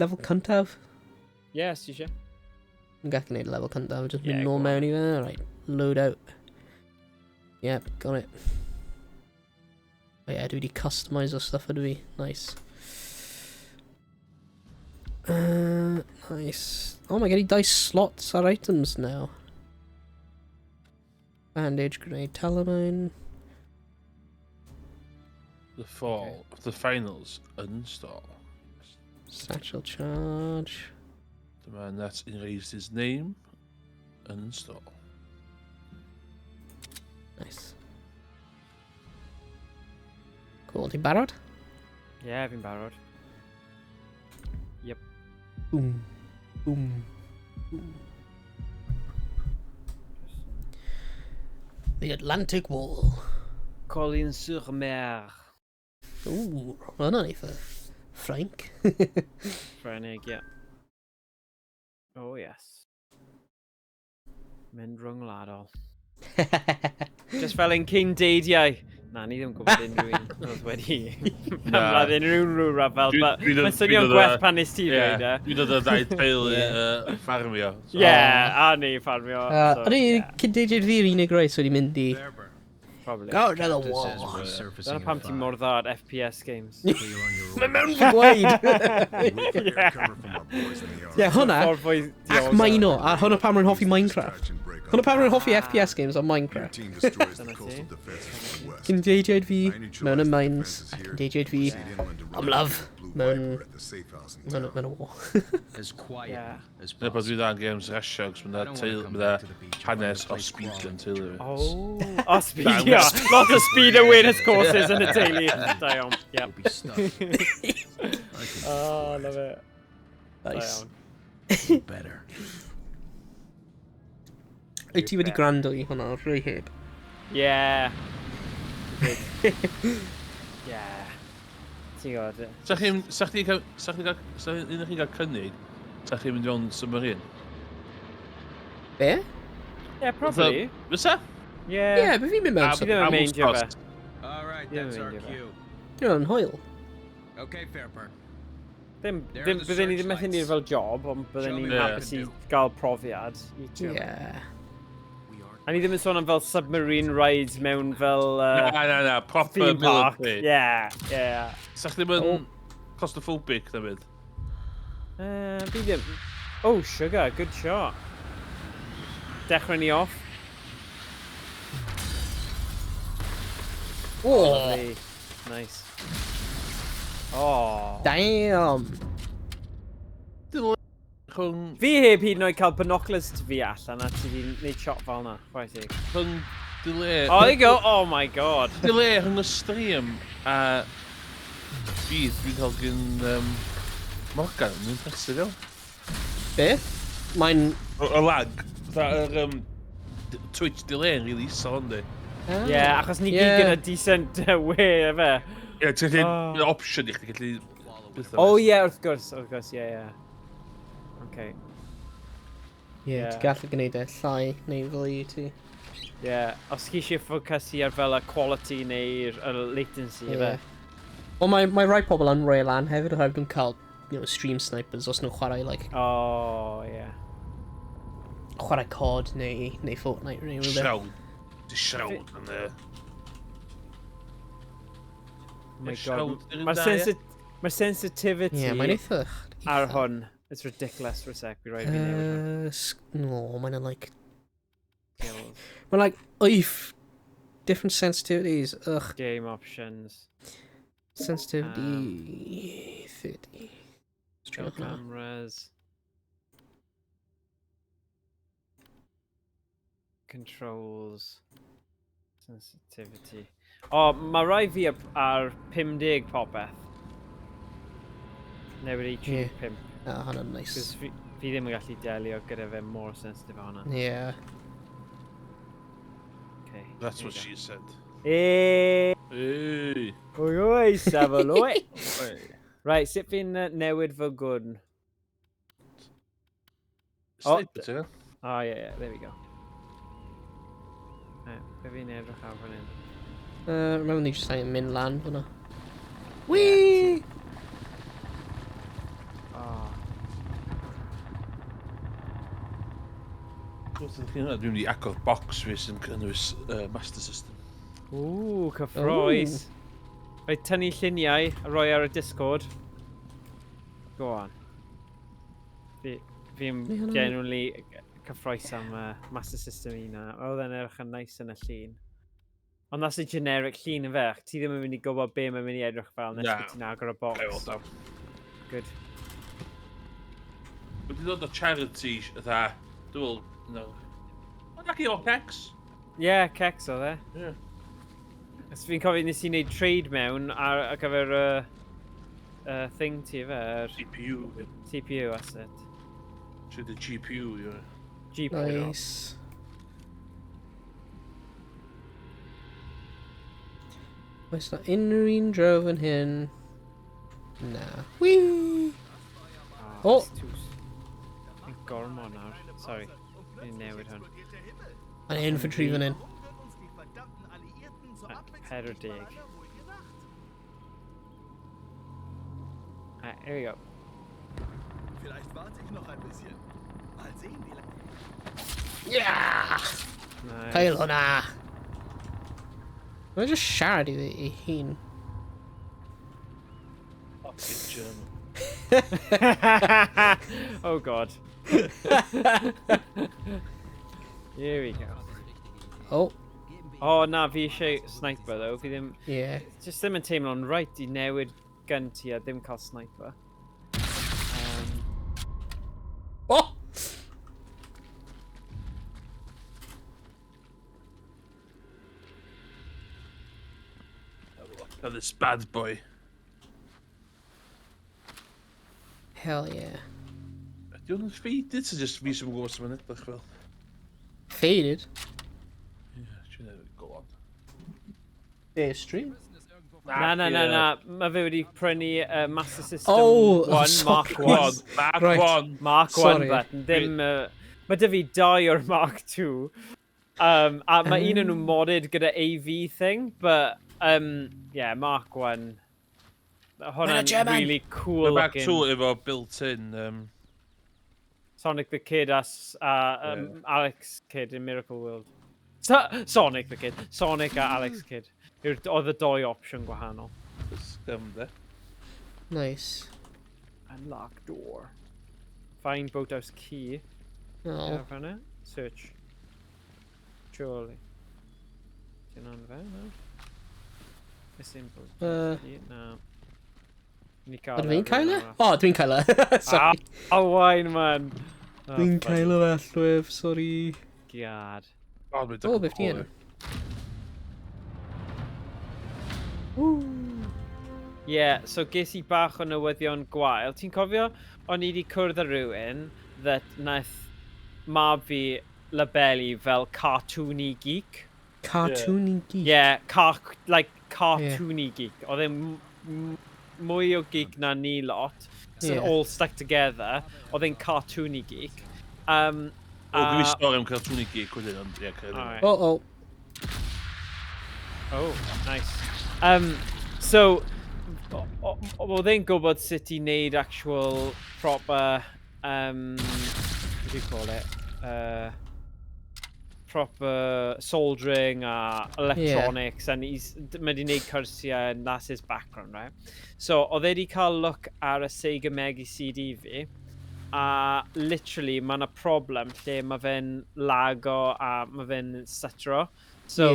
Lefel cyntaf? Yes, ti eisiau. Yn gallu gwneud lefel cyntaf, just mynd Yeah, nôl go on. mewn i fe. Right, load out. Yep, got it. Oh yeah, dwi wedi customise o stuff ydw i. Nice. Nice. Oh, mae gen i dau slots ar items now. Bandage, grenade, Talamine. The fall of the finals, uninstall. Satchel charge. The man that erased his name, uninstall. Nice. Cool, ti'n barod? Ie, yeah, fi'n barod. Yep. Boom. Boom. Boom. The Atlantic Wall. Colin-sur-Mer. Ooh, hwnna'n eitha Ffrainc. Ffrengig, ie. Oh, yes. Mynd rhyngwladol. Just fel ein cyn deidiau. Na, ni ddim yn gwybod unrhyw un oedd wedi ymladd unrhyw rhyw rhyfel. Mae'n swnio'n gwell pan nes ti ddweud e. Dwi'n dod o ddau teulu ffarmio. Ie, a ni ffarmio. O'n i cyn deidiau fi'r unig rai sydd wedi mynd i... Probably. Go to the wall. Dyna pam ti'n mor dda at FPS games. Mae mewn fy gwaed! Ie, hwnna, ac Mino, a hwnna pam rwy'n hoffi Minecraft. Hwnna pam rwy'n hoffi FPS games o Minecraft. Cyn deidiaid fi mewn y mines, ac cyn deidiaid fi am love mewn y war. Dyna bod dwi'n dda yn games rasio, cos mae'n hanes o speedrun teulu fi. Oh, o speed, yeah. Lot of speed awareness courses yn y teulu. Da iawn, yep. Oh, love it. Nice. Better. Wyt ti wedi gwrando i hwnna, rwy heb? Yeah. Yeah. Ti'n gwybod. Sa chi'n sa chdi cael, sa chdi cael, sa un o'ch chi'n cael cynnig, sa chi'n mynd fewn submarine? Be? Yeah, probably. Fysa? Yeah. Yeah, be fi'n mynd mewn Fi ddim yn meindio fe. All right, Ddim yn that's our meindio fe. cue. Dwi'n hwyl. Okay, Fairburn. Ddim, There ddim, are the bydden ni ddim methu searchlights. ni fel job, ond bydden Show ni'n me what hapus you i can do. gael profiad. i trio. Yeah. A ni ddim yn sôn am fel submarine rides mewn fel Na, na, na, proper theme park. military. Yeah, yeah. Sa chdi ddim yn claustrophobic na byd? Fi ddim. Oh, sugar, good shot. Dechrau ni off. Oh, Lovely. Nice. Oh. Damn. Rhwng, Fi heb hyd yn oed cael binoculars fi allan a ti di wneud shot fel na. Chwarae teg. Rhwng delay... Oh, there you go. Oh my God. Delay rhwng y stream a fi, dwi'n cael gyn Morgan, yn impressive iawn. Be? Mae'n... O lag. Fatha yr Twitch delay yn really isel, yndi? Ah. Yeah, achos ni gyd gyda decent we, efe. Ie, ti'n gallu Oh. Option i chdi gallu Oh yeah, wrth gwrs, yeah, yeah. Okay. Yeah, Yeah. ti'n gallu gwneud e llai neu fel i ti. Yeah, os chi eisiau ffocysu ar fel y quality neu'r y latency, Ie. efe. Wel, mae rai pobl yn rhoi lan hefyd, oherwydd nhw'n cael, stream snipers os nhw'n chwarae, like, Oh, yeah. chwarae COD neu Fortnite neu rhywbeth. Shroud. Di shroud yn y... Oh my Ie, God. shroud yn Mae'r da, ie. sensitivity Ie, mae'n eitha... ar hwn. It's ridiculous for a sec. Fi rhaid fi newid hwn. No, mae'n like... Skills. Mae'n like, oif, different sensitivities, ugh. Game options. Sensitivity 30. Let's try Kill hwnna. cameras. Controls. Sensitivity. O, mae rai fi ar 50 popeth. Newid i 35. Ah, hwnna'n nice. Cos fi ddim yn gallu delio gyda fe mor sensitif â hwnna. Yeah. Okay, That's there what you go. she said. Hey! Hey! Oi, oi, safon, oi! Right, sut fi'n newid fy gwn? Oh. Sniper, ti'n Oh, yeah, yeah, there we go. Right, be fi'n edrych ar fan hyn? Remember ni jyst angen mynd lan fyna. Whee! Oh. Dwi'n mynd i agor box fi sy'n cynnwys Master System. Ww, cyffroes. Rhaid tynnu lluniau a roi ar y Discord. Go on. Fi'n genuinely cyffroes am Master System un na. Oedd e'n edrych yn nice yn y llun. Ond that's a generic llun yn fech. Ti ddim yn mynd i gwybod be mae'n mynd i edrych fel nes bod ti'n agor y box. Na. Good. Wedi dod o charity, dda, dwi'n meddwl, no. Ond ac i o Cex. Ie, yeah, Cex oedd e. Yeah. Os fi'n cofio nes i wneud trade mewn ar gyfer thing ti efe? CPU. CPU asset. Trade the GPU, ie. GPU. Nice. Oes na unrhyw un draw fan hyn? Na. Whee! Oh! Oh! Fi'n gormod nawr. Sorry. Fi'n newid hwn. Mae'n infantry fan hyn. 40. Right, here we go. Vielleicht warte ich noch ein bisschen. Mal sehen, wie lange. Yeah! Nice. Cael hwnna! Mae'n just siarad i ei hun. Fucking German. Oh god. Here we go. Oh, Oh na, fi eisiau sniper though. Fi ddim... yeah. Just ddim yn teimlo'n right i newid gun ti a ddim cael sniper. Oh! Now this bad boy. Hell yeah. Ydy hwn yn faded, so just fi sy'n gwybod sy'n mynd edrych fel? Faded? Yeah, dwi'n edrych, go on. Day stream? Na, na, na, na. Mae fe wedi prynu Master System Oh, 1, sorry. Mark 1. Mark Right. 1. Mark 1 Sorry. button. Ddim... Mae dy fi dau o'r Mark 2. A mae un o'n nhw modded gyda AV thing, but yeah, Mark 1. Hwnna'n German. really cool Mae Mark looking. 2 efo built-in... Sonic the Kid a Alex Kidd in Miracle World. Sonic the Kid. Sonic a Alex Kidd. Oedd y doi opsiwn gwahanol. Scum, de. Nice. Unlock door. Find boathouse key. Oh. Yeah, search. Surely. Ti'n on fe, no? Missing boathouse key, na. Ni cael Ydw fi'n cael e? O, dwi'n cael e. Sorry. Oh, wine, man. Oh, Dwi'n cael yr allwedd, sorry. God. Oh, mae'n Oh, beth di enw? Woo. Yeah, so ges i bach o newyddion gwael. Ti'n cofio, o'n i wedi cwrdd â rhywun that naeth mab fi labelu fel cartoony geek. Cartoony geek? Yeah, like cartoony geek. Oedd e'n mwy o geek na ni lot. So all stuck together. Oedd e'n cartoony geek. O, dwi'n stori am cartoony geek wedyn, ond ie, Alright. Oh, oh. Oh, nice. So, oedd e'n gwybod sut i wneud actual proper, what do you call it? Proper soldering a electronics, and he's mae wedi wneud cyrsiau, and that's his background, right? So, oedd e wedi cael look ar y Sega Mega CD fi, a literally mae yna problem lle mae fe'n lago a mae fe'n stuttero. So,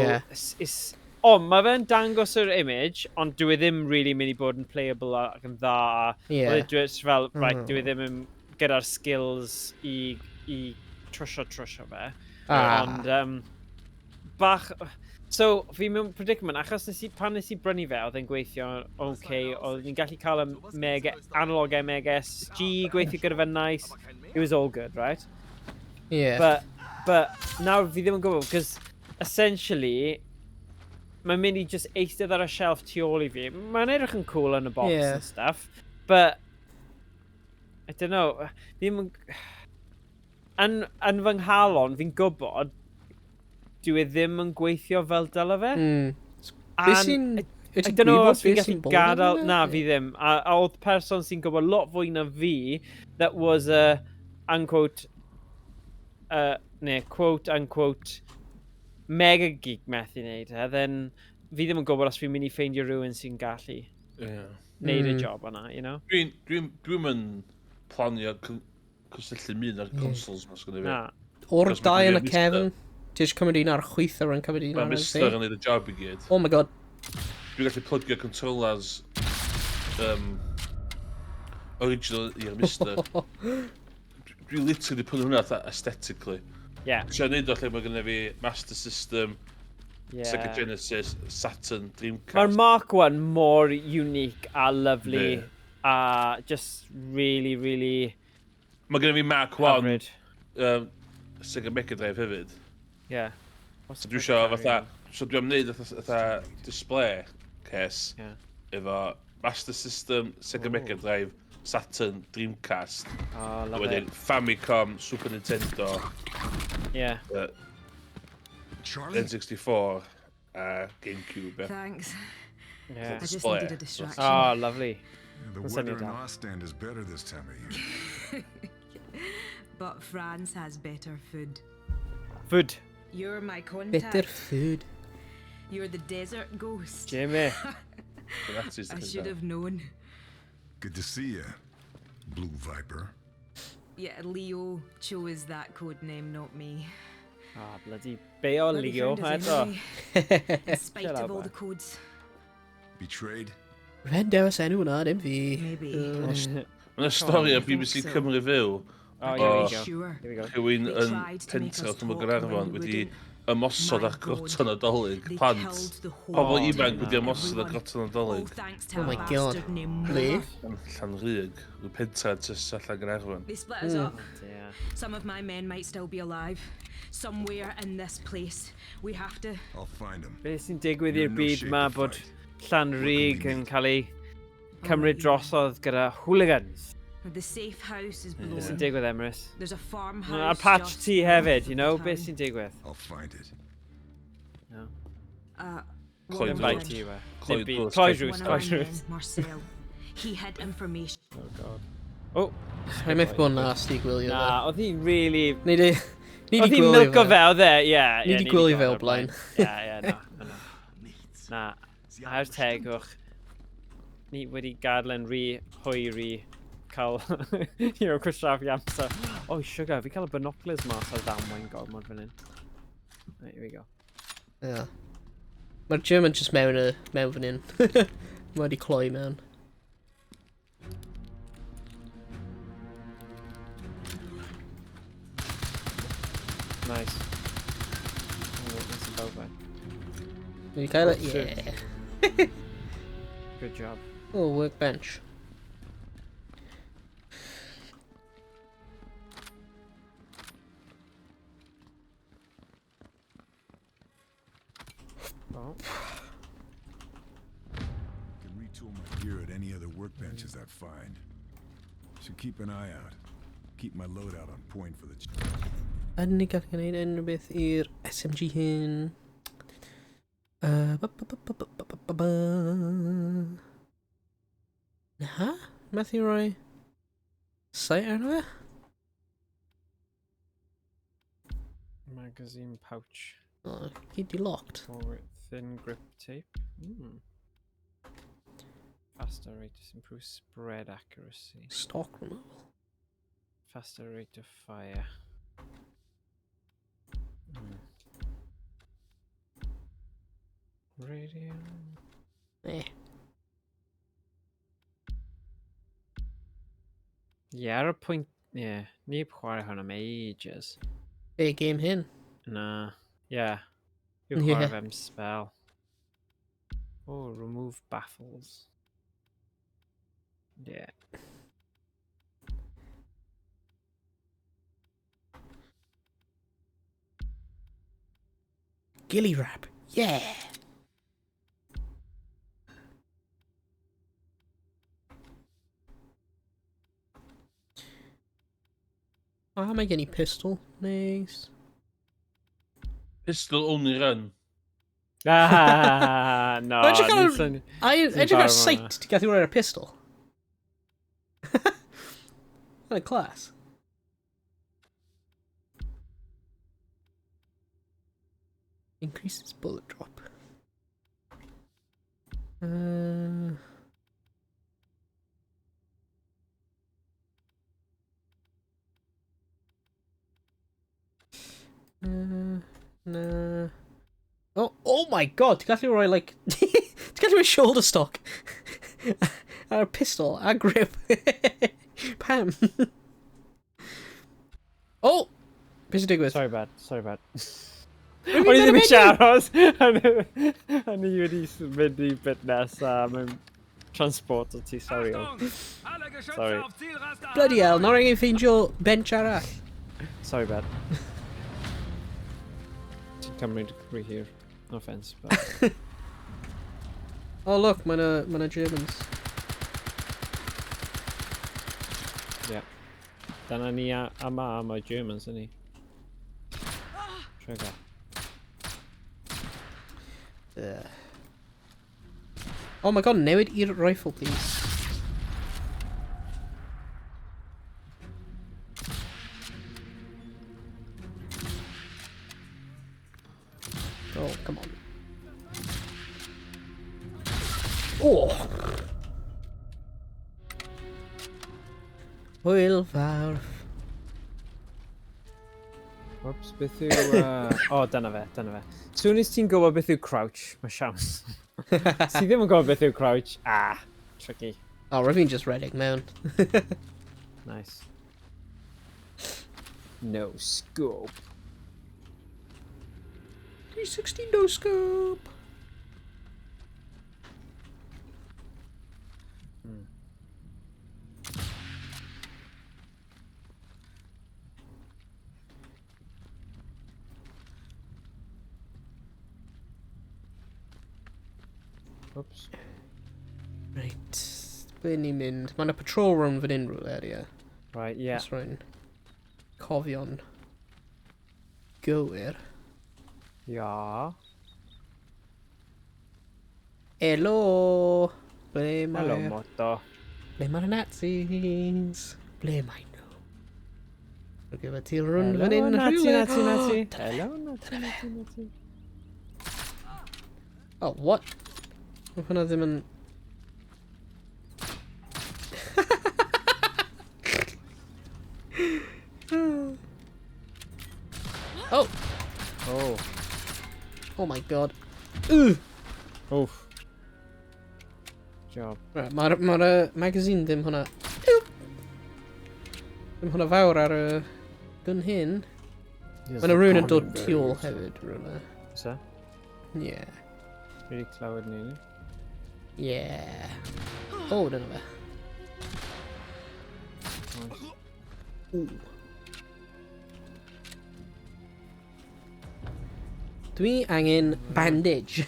oh, mae fe'n dangos yr image, ond dwi e ddim really mynd i bod yn playable ac yn dda. Oedd e just fel, right, dwi e ddim yn gyda'r skills i trwsio fe. Ond, bach... So, fi mewn predicament, achos pan nes i brynu fe, oedd e'n gweithio okay, oedd ni'n gallu cael y mega, analog Mega SG, gweithio gyda fe'n nice. It was all good, right? Yeah. But nawr fi ddim yn gwybod, because essentially, mae'n mynd i just eistedd ar y shelf tu ôl i fi. Mae'n edrych yn cool yn y box and stuff, but I don't know, ddim yn... Yn fy nghalon, fi'n gwybod, dyw e ddim yn gweithio fel dyle fe. Be sy'n Wyt I ti'n don't know gwybod os fi'n beth gallu sy'n bod gadael... yn Na, fi ddim. A oedd person sy'n gwybod lot fwy na fi, that was a, unquote, neu quote, unquote, mega geek methu wneud e, then fi ddim yn gwybod os fi'n mynd i ffeindio rhywun sy'n gallu wneud y job yna, you know? Dwi'n mynd planio cysylltu mun ar consoles ma sgynny fi. Na. O'r Achos ma' dau yn y gynna fi cefn, ti eisiau cymryd un ar y chwith a rwy'n cymryd un Mae ar y Mister dde. yn neud y job i gyd. Oh my God. Dwi'n gallu plygio controllers original i'r Mister. Dwi literally put hwnna fatha aesthetically. Trio neud o lle mae gynna fi Master System, Sega Genesis, Saturn, Dreamcast. Mae'r Mark 1 mor unique a lovely Yndi. a just really, really Mae gynna fi Mark 1 hyfryd. Sega Mega Drive hefyd. Yeah. What's So the dwi point isio of fatha, carrying so dwi am neud fatha display case efo Master System, Sega Mega Drive, Saturn, Dreamcast. Oh, A love wedyn it. Famicom, Super Nintendo, Charlie? N64 a GameCube. Ie. Thanks. Yeah. I just Display. needed a distraction. Oh, lovely. The That's weather only in that. Ostend is better this time of year. But France has better food. Food. You're my contact. Better food. You're the desert ghost. Jimmy. That is the I should have known. Good to see you, Blue Viper. Yeah, Leo chose that code name, not me. Ah, bloody Beo Bloody Leo. found us Eto. anyway. In spite Shut of up, all boy. the codes. Betrayed? Fe'n dewis enw na, dim fi. Maybe. Mae'n stori I ar think BBC so. Cymru Fyw, Oh, here we Oh. go. Sure. Here we go. rhywun They yn tried to make pentre us wrth ymyl talk Gaernarfon when we wedi wouldn't. ymosod My ar God. groton Nadolig, They plant. killed the whole Pobl Oh, ifanc wedi na. ymosod ar Everyone. groton All Nadolig. thanks to Oh a my God. bastard named Ble? Muller. Yn Llanrug, rhyw pentre jyst allan Gaernarfon. They split us up. Yeah. Some of my men might still be alive. Somewhere in this place. We have to. I'll find him. Beth sy'n digwydd You're i'r in no byd shape ma to bod fight. Llanrug yn cael ei cymryd you. drosodd gyda hooligans. The safe house is Beth sy'n blown. digwydd, Emrys? There's a farmhouse. A patch just ti north hefyd, of you the know? Beth town. sy'n digwydd? I'll find it. No. One Cloi of Dim my bai drws. men- ti yw e. Cloi Dim byd. drws, Cloi cloi drws, One cloi of my men, drws. Marcel. He had information. Oh, God. Oh. Rhaid methu bod yn nasty gwylio Na, fe. oedd hi'n really... Ni di... Ni Oedd di hi'n gwylio milko fe. fe, oedd e? Ie. Ni ie, 'di gwylio gweld fe o o'r blaen. Ie, ie, na. Na, Nichts. na. Sie A'r haben bestimmt tegwch. Ni wedi gadael yn rhy hwyr i cael, you know, gwastraffu amser. Oh, sugar, fi cael y binoculars mas ar ddamwain gormod fan hyn. Right, here we go. Ie. Mae'r German just mewn, y, mewn fan hyn. Mae wedi cloi mewn. Nice. Oh, that's a bowbite. Wedi cael e? Oh, shit. Yeah. Good job. Oh, workbench. Oh. Can retool my gear at any other workbenches I find. Should keep an eye out. Keep my loadout on point for the. Ydyn ni gallu gwneud unrhyw beth i'r SMG hyn? Ba, ba, ba, ba, ba, ba, ba, ba, ba. Na? Methu roi sight arno fe? Magazine pouch. O, gyd di locked. For thin grip tape. Faster rate to improve spread accuracy. Stock removal. Faster rate of fire. Radio. Eh. Yeah, ar y pwynt... Yeah, ni heb chwarae hwn am ages. Be game hyn? Na. Yeah. Yw chwarae Ie. fe am spell. Oh, remove baffles. Yeah. Gilly wrap. Yeah! Oh, mae gen i pistol. Nice. Pistol only run. Ah, no. Edrych ar... Edrych ar sight, ti'n gallu rhoi ar y pistol. Yn y class. Increases bullet drop. Na. Oh, oh my god, ti'n gallu rhoi, like... Ti'n gallu rhoi shoulder stock ar y pistol, a grip. Pam. Oh! Beth sy'n digwydd? Sorry, bad. Sorry, bad. O'n i ddim eisiau aros. O'n i wedi mynd i bit nesa. Mae'n transport o ti, sorry. Sorry. Bloody hell, nawr angen ffeindio bench arall. Sorry, bad. Ti'n cymryd rhy hir. No offence, but... Oh look, mae 'na Germans. Yeah. Dyna ni am y Germans, yna ni. Trigger. Oh my god, newid i'r rifle, please. Oh, come on. Oh! Hwyl fawr. Whoops, beth yw... O, dyna fe, dyna fe. Soon as ti'n gwybod beth yw crouch, mae siawns. Ti ddim yn gwybod beth yw crouch, ah, tricky. Oh, rwy'n fi'n just redeg mewn. Nice. No scope. 360 no scope. Oops. Right. Ble ni'n mynd? Mae yna patrol round fan hyn rhywle, ie. Right, yeah. Os rwy'n cofio'n gywir. Ja. Helo! Ble mae'r... Hello, Moto. Ble mae'r Nazis? Ble mae nhw? Rwy'n gyfer ti rhwng fan hyn Nazi, rhywle. Nazi, Nazi. Dyna fe. Hello, Nazi, Nazi, Nazi. Oh, what? Mae hwnna ddim yn... Oh! Oh. Oh my god. Ugh! Oof. Job. Right, mae'r ma magazine ddim hwnna... Ddim hwnna fawr ar y gun hyn. Mae yna rhywun yn dod tu ôl hefyd, rhywle. Oes e? Yeah. Fi wedi clywed ni. Yeah. Oh, dyna fe. Nice. Ooh. Dwi angen bandage.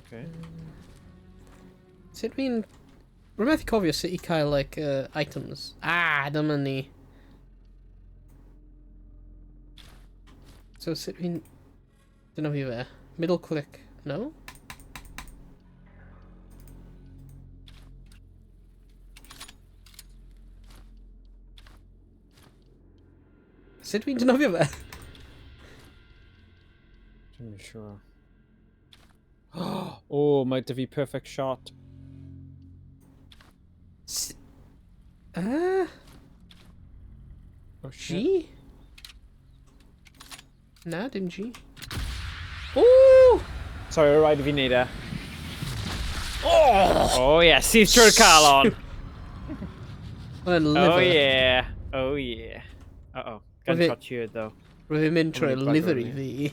Okay. Sut fi'n... Rwy'n methu cofio sut i cael, like, items. Ah, dyma ni. So sut fi'n... Dyna fi fe. Middle click. No? Sut fi'n defnyddio fe? Dwi'm yn siŵr. Oh, mae 'da fi perfect shot. Oh, shit. G? Na, dim G. Ooh! Sorry, rhaid i fi wneud e. Oh! Oh yeah, syth trwy'r calon. Mae'n liver. Oh yeah, oh yeah. Uh-oh, gunshot here though. Rwy'n fi'n mynd trwy Only bugger liver i me.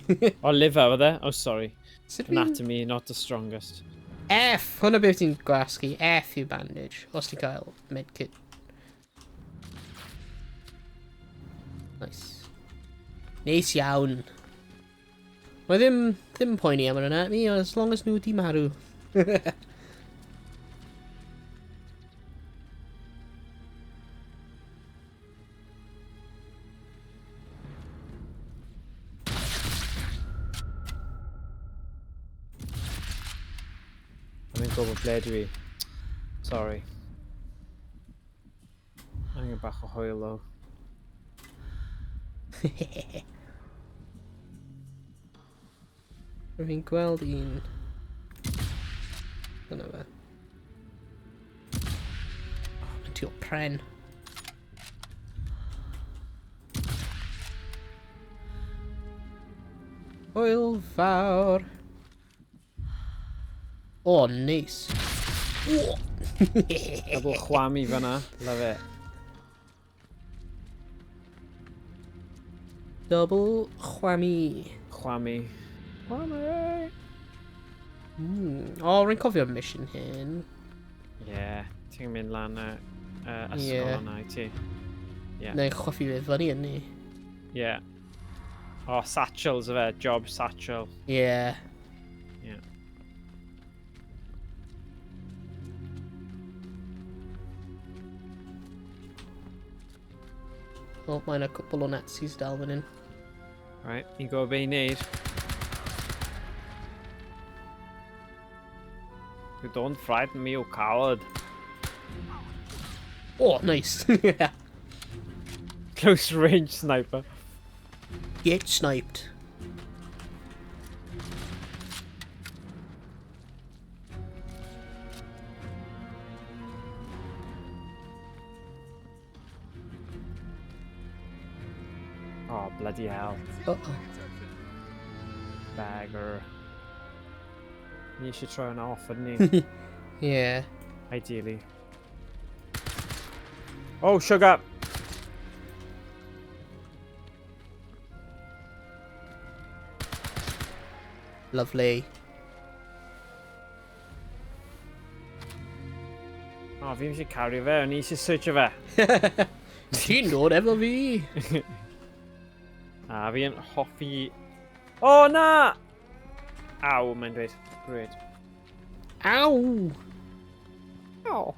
fi. Oh, liver, oedd e? Oh, sorry. Sut fi'n... Anatomy, not the strongest. F! Hwna beth ti'n gwasgu. F yw bandage. Os ti'n cael medkit. Nice. Neis iawn. Mae ddim poeni am yr anatomy, as long as nhw di marw. gwybod ble dwi. Sorry. Angen bach o hwyl o. Rwy'n gweld un. Dyna fe. Oh, mae'n tu o pren. Hwyl fawr. Oh, nice. Oh. Double chwami fyna. Love it. Double chwami. Chwami. Chwami! Oh, rwy'n cofio mission hyn. Yeah, ti'n mynd lan y ysgol Yeah. yna i ti. Yeah. Neu chwaffi fe fyny yn ni. Yeah. Oh, satchels o fe, job satchel. Yeah. Yeah. Oh, mae'n a cwpl o Nazis dal fan hyn. Right, ni'n gwybod be i wneud. You don't frighten me, you coward. Oh, nice. Yeah. Close range sniper. Get sniped. Oh, bloody hell. Uh-oh. Bagger. Ni eisiau troi hwnna off, ydyn ni? Yeah. Ideally. Oh, sugar! Lovely. Oh, fi eisiau cario fe, o'n i eisiau searcho fe. Ti'n dod efo fi? A fi'n hoffi... Oh, na! Aw, mae'n dweud. Great. Aw! Aw.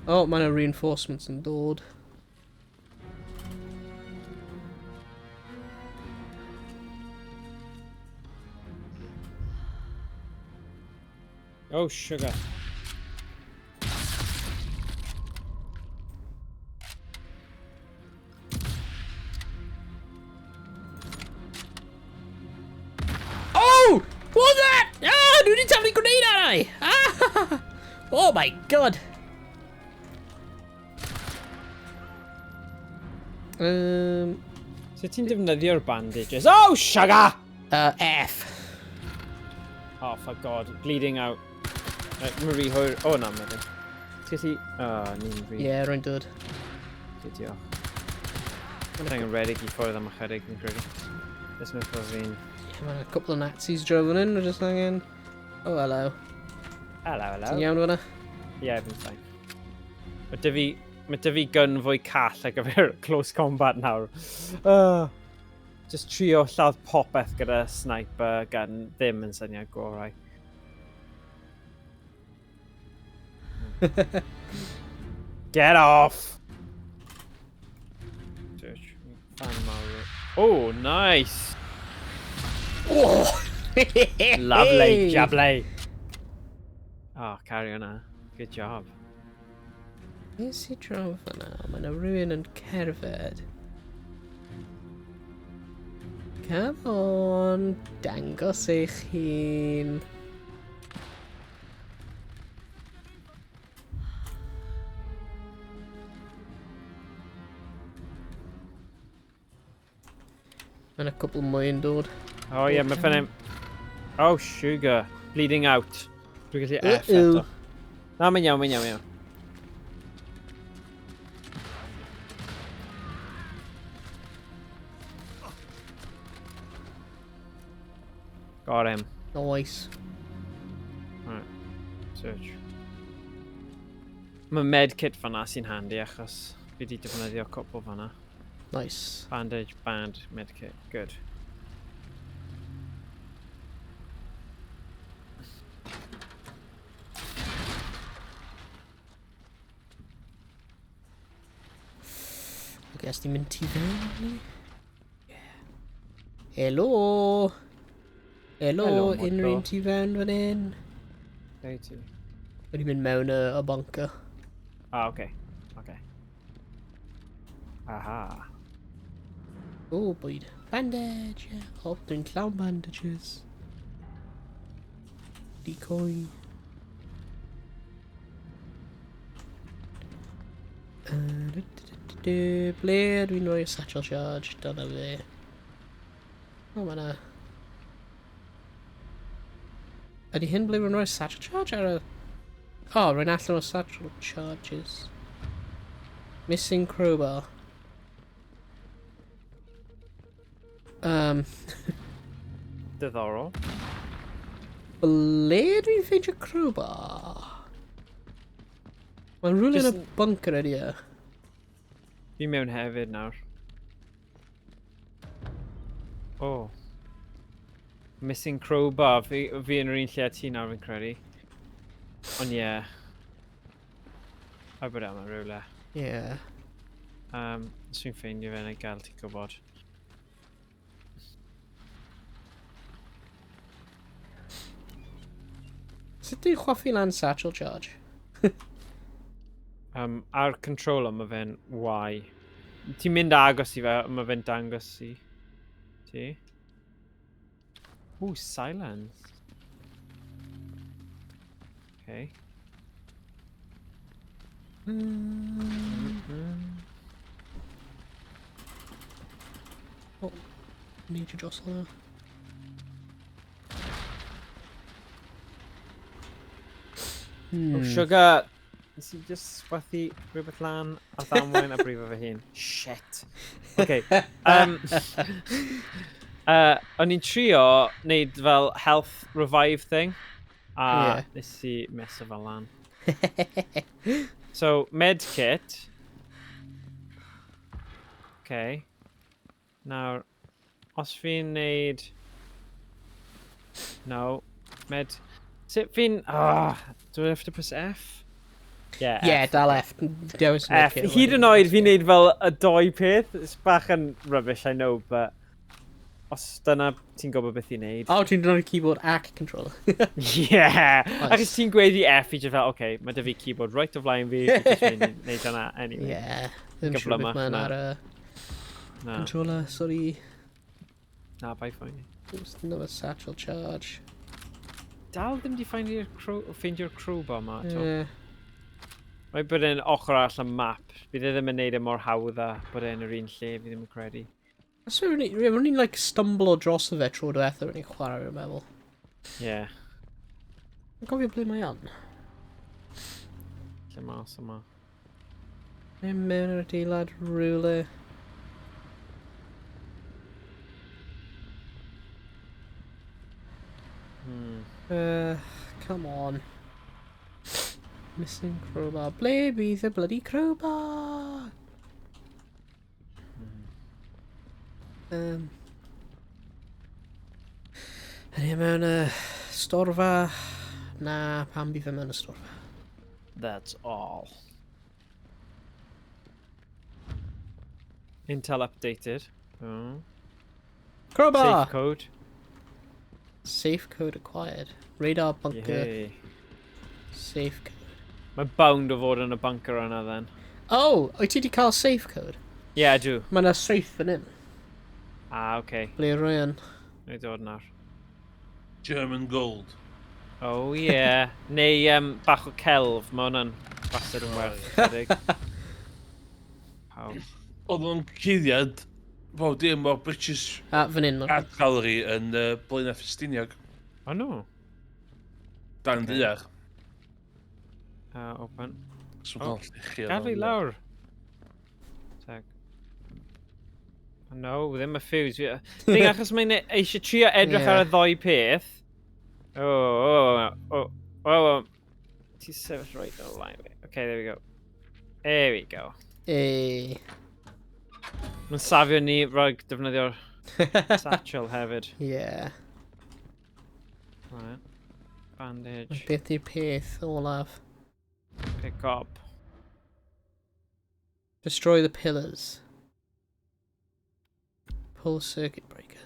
Oh, mae yna reinforcements yn dod. Oh, sugar. Oh! What was that? Ah, dwi wedi taflu grenade arau! Ah! Oh my god! So ti'n defnyddio'r bandages? Oh, sugar! F. Oh, for God. Bleeding out. Right, Marie hwyr. Oh, na, mae fe. Ti'n gallu... Oh, ni'n rhy... Yeah, rwy'n dod. Okay, diolch. Mae'n angen redeg i ffwrdd am ychydig, fi'n credu. This mae'n ffordd fi'n... Yeah, mae a couple of Nazis drove in, we're just angen... Oh, hello. Hello, hello. Ti'n iawn fyna? Yeah, fi'n fine. Mae dy fi gun fwy call ar gyfer close combat nawr. Just trio lladd popeth gyda sniper gun ddim yn syniad gorau. Get off! Search. Fan mawr. Oh, nice! Oh! Lovely, jubbly! Oh, carry on. Good job. Nes i draw fyna? Mae yna rhywun yn cerdded. Come on, dangos eich hun. Mae yna cwpl mwy yn dod. Oh yeah, mae fan hyn. Oh, sugar. Bleeding out. Dwi'n gallu F eto. Na, mae'n iawn, mae'n iawn, mae'n iawn. Got him. Nice. Right. Search. Mae medkit fan'na sy'n handi achos fi wedi defnyddio cwpl fan'na. Nice. Bandage, band, medkit. Good. Yes, ni'n mynd tu fewn, ni? Yeah. Helo! Helo, Helo, unrhyw un Moto. tu fewn fan hyn? Lle ti? Wedi mynd mewn y bunker. Ah, okay. Okay. Aha. O, bwyd. Bandage, yeah. O, dwi'n llawn bandages. Decoy. Du, du, du, du, ble dwi'n rhoi satchel charge? Dyna fe. O, mae 'na. Ydy hyn ble rwy'n rhoi satchel charge ar y... O, rwy'n allan o satchel charges. Missing crowbar. Diddorol. Ble dwi'n ffeindio crowbar? Mae'n rhywle yn y bunker ydy e. Fi mewn hefyd nawr. Oh. Missing crowbar. Fi yn yr un lle â ti nawr fi'n credu. Ond ie. Yeah. A bod e yma rhywle. Yeah. Os fi'n ffeindio fe, na i gael ti gwybod. Sut dwi'n chwaffu lan satchel charge? Ar controller mae fe'n Y. Ti'n mynd agos i fe, mae fe'n dangos i ti. Ooh, silence. Okay. Oh, major jostler. Oh, sugar! Nes i just chwythu rhywbeth lan a ddamwain a brifo fy hun. Shit. Okay. O'n i'n trio wneud fel health revive thing. A nes i meso fel lan. So, med kit. Okay. Nawr, os fi'n neud... No. Med... Sut fi'n... Do I have to press F? Yeah, Yeah, F. dal F. Dewis F. medkit Hyd yn wedyn. oed fi'n neud fel y doi peth. It's bach yn rubbish, I know, but... Os dyna ti'n gwybod beth i wneud. O, ti'n defnyddio keyboard ac controller. Yeah! Nice. Achos ti'n gweud i F i just fel, okay, mae 'da fi keyboard right o flaen fi, fi jyst mynd i wneud hwnna anyway. Yeah. Ddim siŵr beth Gyflymach mae'n na. ar y Na, controller, sorry. Na, bai phoeni. There's another satchel charge. Dal ddim di ffeindio'r crowbar ma eto. Yeah. Mae bod e'n ochr arall y map. Bydd e ddim yn neud e mor hawdd a bod e'n yr un lle, fi ddim yn credu. So o'n i'n like stumble dros y fe tro diwetha o'n i'n chwarae, fi'n meddwl. Yeah. Yn cofio ble mae on. Lle mas yma. Mae'n mewn yr adeilad rhywle. Come on. Missing crowbar. Ble bydd y bloody crowbar? Ydy e mewn y storfa? Na, pam bydd e mewn y storfa? That's all. Intel updated. Oh. Crowbar! Safe code. Safe code acquired. Radar bunker. Yay. Safe code. Mae bound o fod yn y bunker yna then. Oh, wyt ti wedi cael safe code? Yeah, I do. Mae yna safe fan hyn. Ah, okay. Ble rwy yn? Dwi'n dod nawr. German gold. Oh yeah. Neu bach o celf, mae hwnna'n bastard yn werth chydig. Pawb. Oedd o'n cuddiad bob dim o'r British Ah, fan hyn. Art Gallery yn Blaenau Ffestiniog. Oh no. Dan ddaear. Open. So Oh, cael llechi Gad fi lawr. Teg. Oh, no, ddim y fuse. Thing achos mae'n eisiau trio edrych ar y ddoi peth. Oh. Ti sefyll right o line fi. Okay, there we go. There we go. Ei. Mae'n safio ni rhag defnyddio'r satchel hefyd. Yeah. Right. Bandage. Beth yw'r peth olaf? Pick up. Destroy the pillars. Pull circuit breaker.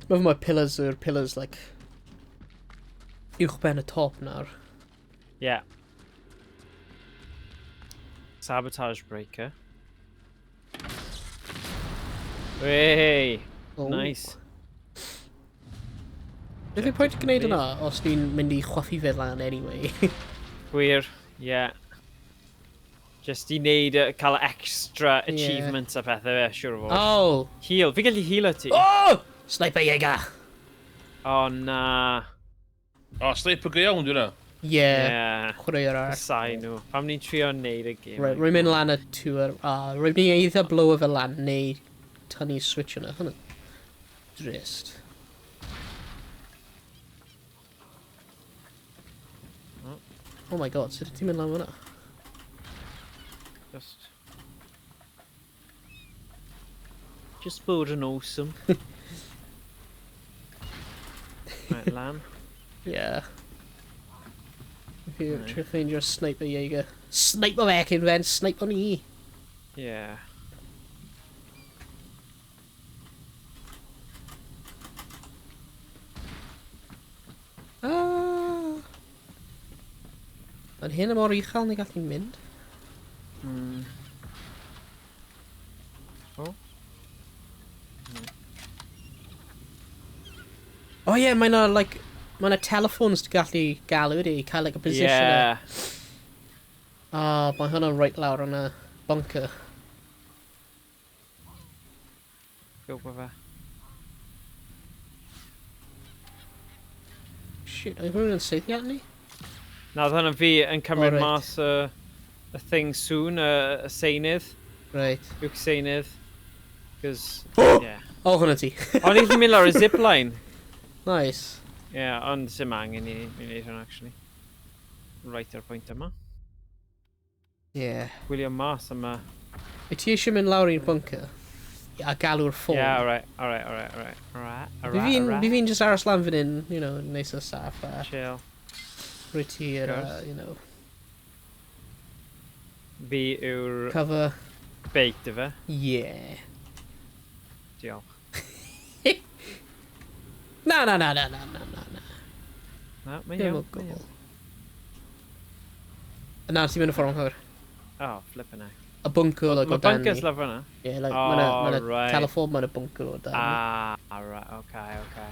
Mae fy pillars yw'r pillars, like, uwchben y top nawr. Yeah. Sabotage breaker. Hey! Oh. Nice. Beth yw'r pwynt gwneud yna os ni'n mynd i chwaffu fe lan anyway? Gwir, yeah. Just i wneud, cael extra achievements a pethau fe, siwr o fod. Oh! Heal. Fi gallu heal ti. Oh! Sniper Jäger! Oh, na. O, sniper go iawn, dwi'n Yeah. Yeah. Chwarae'r ar. Casau nhw. Pam ni'n trio wneud y gêm. Right, rwy'n mynd lan y tŵr. Ah, rwy'n mynd i eitha blow fe lan neu tynnu switch yna. Hwnnw. Drist. Oh my god, sut ti'n mynd lan fyna? Just bod yn awesome. Right, lan. Yeah. If you try to find your sniper Jaeger. Sniper back in then, sniper ni. Yeah. Ah. Mae'n hyn mor uchel ni gallu mynd. Oh. Oh yeah, mae'n na, like, mae'n na telephones ti gallu galw i cael like a position. Yeah. Ah, mae hwnna right lawr yn y bunker. Go fe. Shit, oedd hwnna'n saethu at ni? Na, oedd hwnna fi yn cymryd Oh, reit. mas y thing soon, y seinydd. Right. Uwch seinydd. Cos, yeah. Oh, hwnna ti. O'n i'n gallu mynd lawr y zipline. Nice. Yeah, ond sim angen i ni wneud hwnna, actually. Right ar pwynt yma. Yeah. Gwylio mas am y... Wyt ti eisiau mynd lawr i'r bunker? A galw'r ffôn? Yeah, alright, alright, alright, alright. Alright, Fi fi'n alright. fi fi'n just aros lan fan hyn, you know, neis o saff a Chill. rwy ti yr, Gwrs. you know, Fi yw'r cover. bait ife. Yeah. Diolch. Na, na, na, na, na, na, na, na. Na, mae'n Ddim iawn. o mae'n gwbl. iawn. Na, ti'n mynd y ffordd anghywir. Oh, flippin' heck. Y bunker, like, o Mae dan bunkers ni. lawr fyna. Yeah, like, Oh, mae 'na right. telephone, mae 'na bunker o dan ni. Ah, right, okay, okay.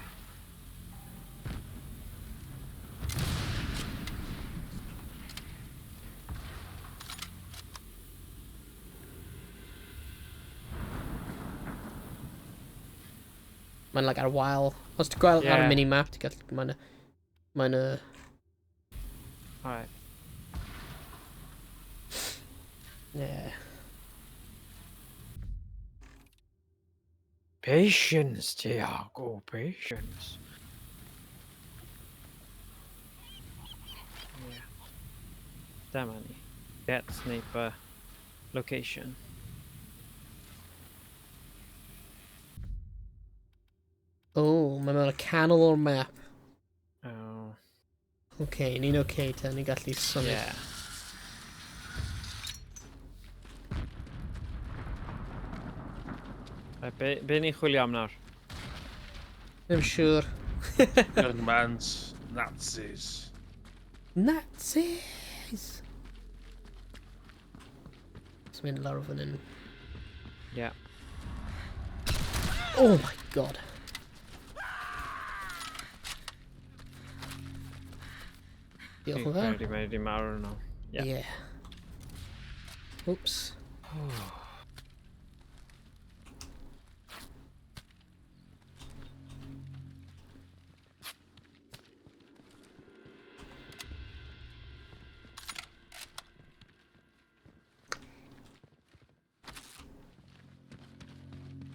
Mae'n like ar wael. Os ti'n gweld ar y Yeah. minimap, ti'n gallu... Mae'n... Mae'n... Alright. Yeah. Patience, Tiago, patience. Yeah. Dyma ni. Get sniper location. Oh, mae'n mewn y canol o'r map. Oh, Okay, ni'n okay te, ni'n gallu symud. yeah. Right, be ni'n chwilio am nawr? Ddim siŵr. Young Nazis. Nazis! Let's mynd lawr fan hyn. Yeah. Oh my god. Diolch yn fawr. Credu mae wedi marw nhw. Yeah. Yeah. Oops.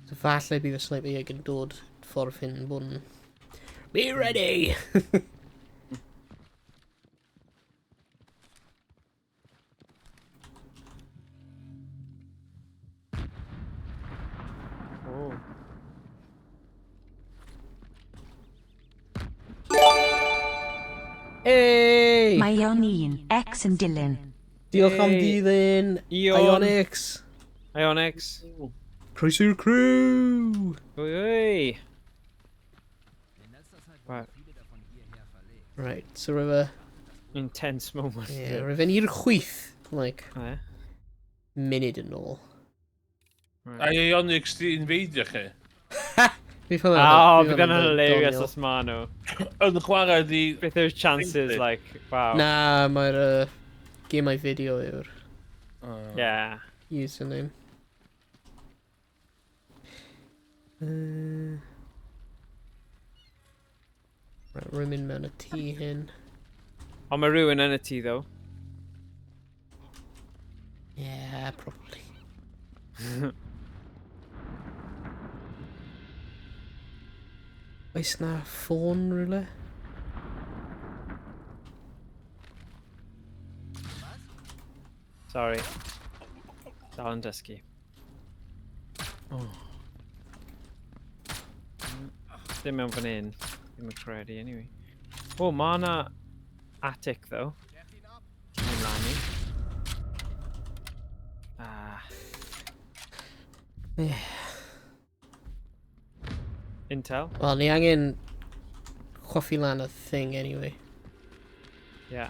So falle bydd y sniper ag yn dod ffordd hyn bod yn... Be ready! Oh. Hey! My Ion 1, X yn dilyn. Diolch am dilyn. Ion. Ionix. Ionix. Croeso i'r crew! Wy, wy. Right. Right, so rwyf Intense moment. Yeah, rwyf i'r chwith, like, yeah. Munud yn ôl. Right. A Ionix di inveidio chi? Fi ffydd Oh, bydd yn hilarious os ma nhw. Yn chwarae di... Beth yw'r chances, like, wow. Na, mae'r gemau fideo yw'r Yeah. username. Right, rwy'n mynd mewn y tŷ hyn. Ond mae rhywun yn y tŷ, though. Yeah, probably. Oes na ffôn rhywle? Sorry. Dal yn dysgu. Oh. Dim mewn fan hyn. Ddim yn credu, anyway. Oh, ma na attic, though. Ti'n mynd lan i. Ah. Yeah. Intel? Wel, ni angen choffi lan y thing anyway. Yeah.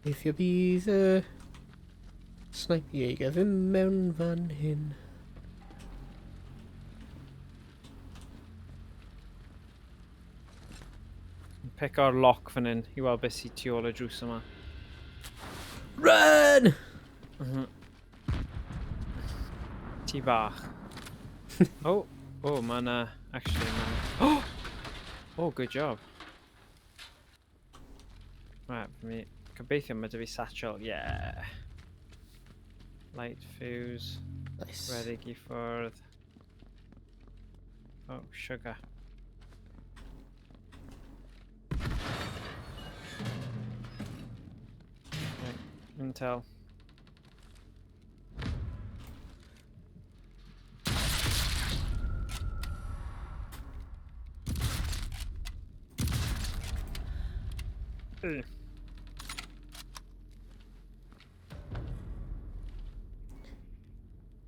Weithio bydd y sniper Jaeger ddim mewn fan hyn. Pick o'r lock fan hyn i weld beth sy'n tu ôl y drws yma. Run! Tŷ bach. Oh, oh, mae na... Actually, mae Oh! Oh, good job. Right, mi... Gobeithio mae dy fi satchel, yeah. Light fuse. Nice. Redig i ffwrdd. Oh, sugar. Right, intel.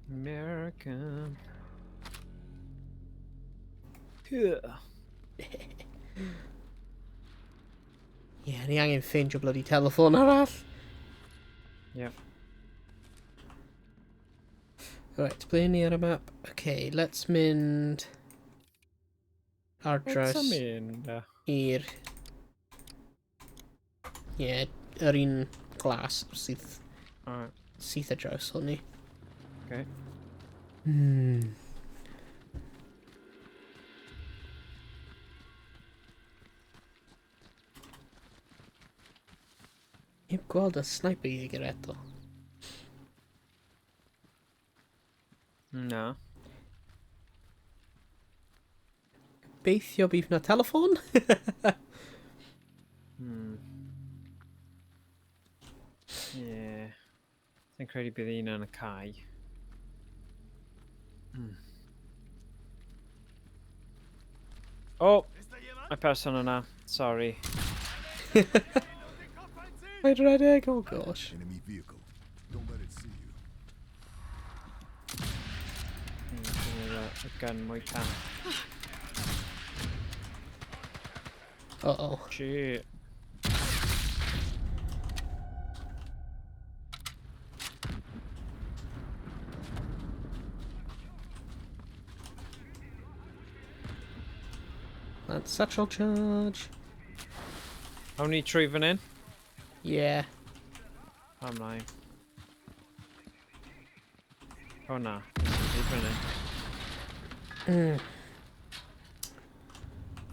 American. Yeah. Yeah, ni angen ffeindio bloody telephone arall. Yep. Right, ble ni ar y map? Okay, let's mynd ar draws Let's mynd. i'r... Ie, yr un glas sydd, Alright. sydd ar draws hwn ni. Okay. Heb gweld y sniper Jaeger eto. Na. Gobeithio bydd na telefon? Yeah. Dwi'n credu bydd un yn y cae. Oh! Mae person yna. Sorry. Mae'n rhedeg, oh gosh. Enemy vehicle. Don't let it see you. Y gun mwy can. Uh-oh. Shit. That's satchel charge. Awn ni trwy fan hyn? Yeah. Pam lai. O na. Trwy fan hyn.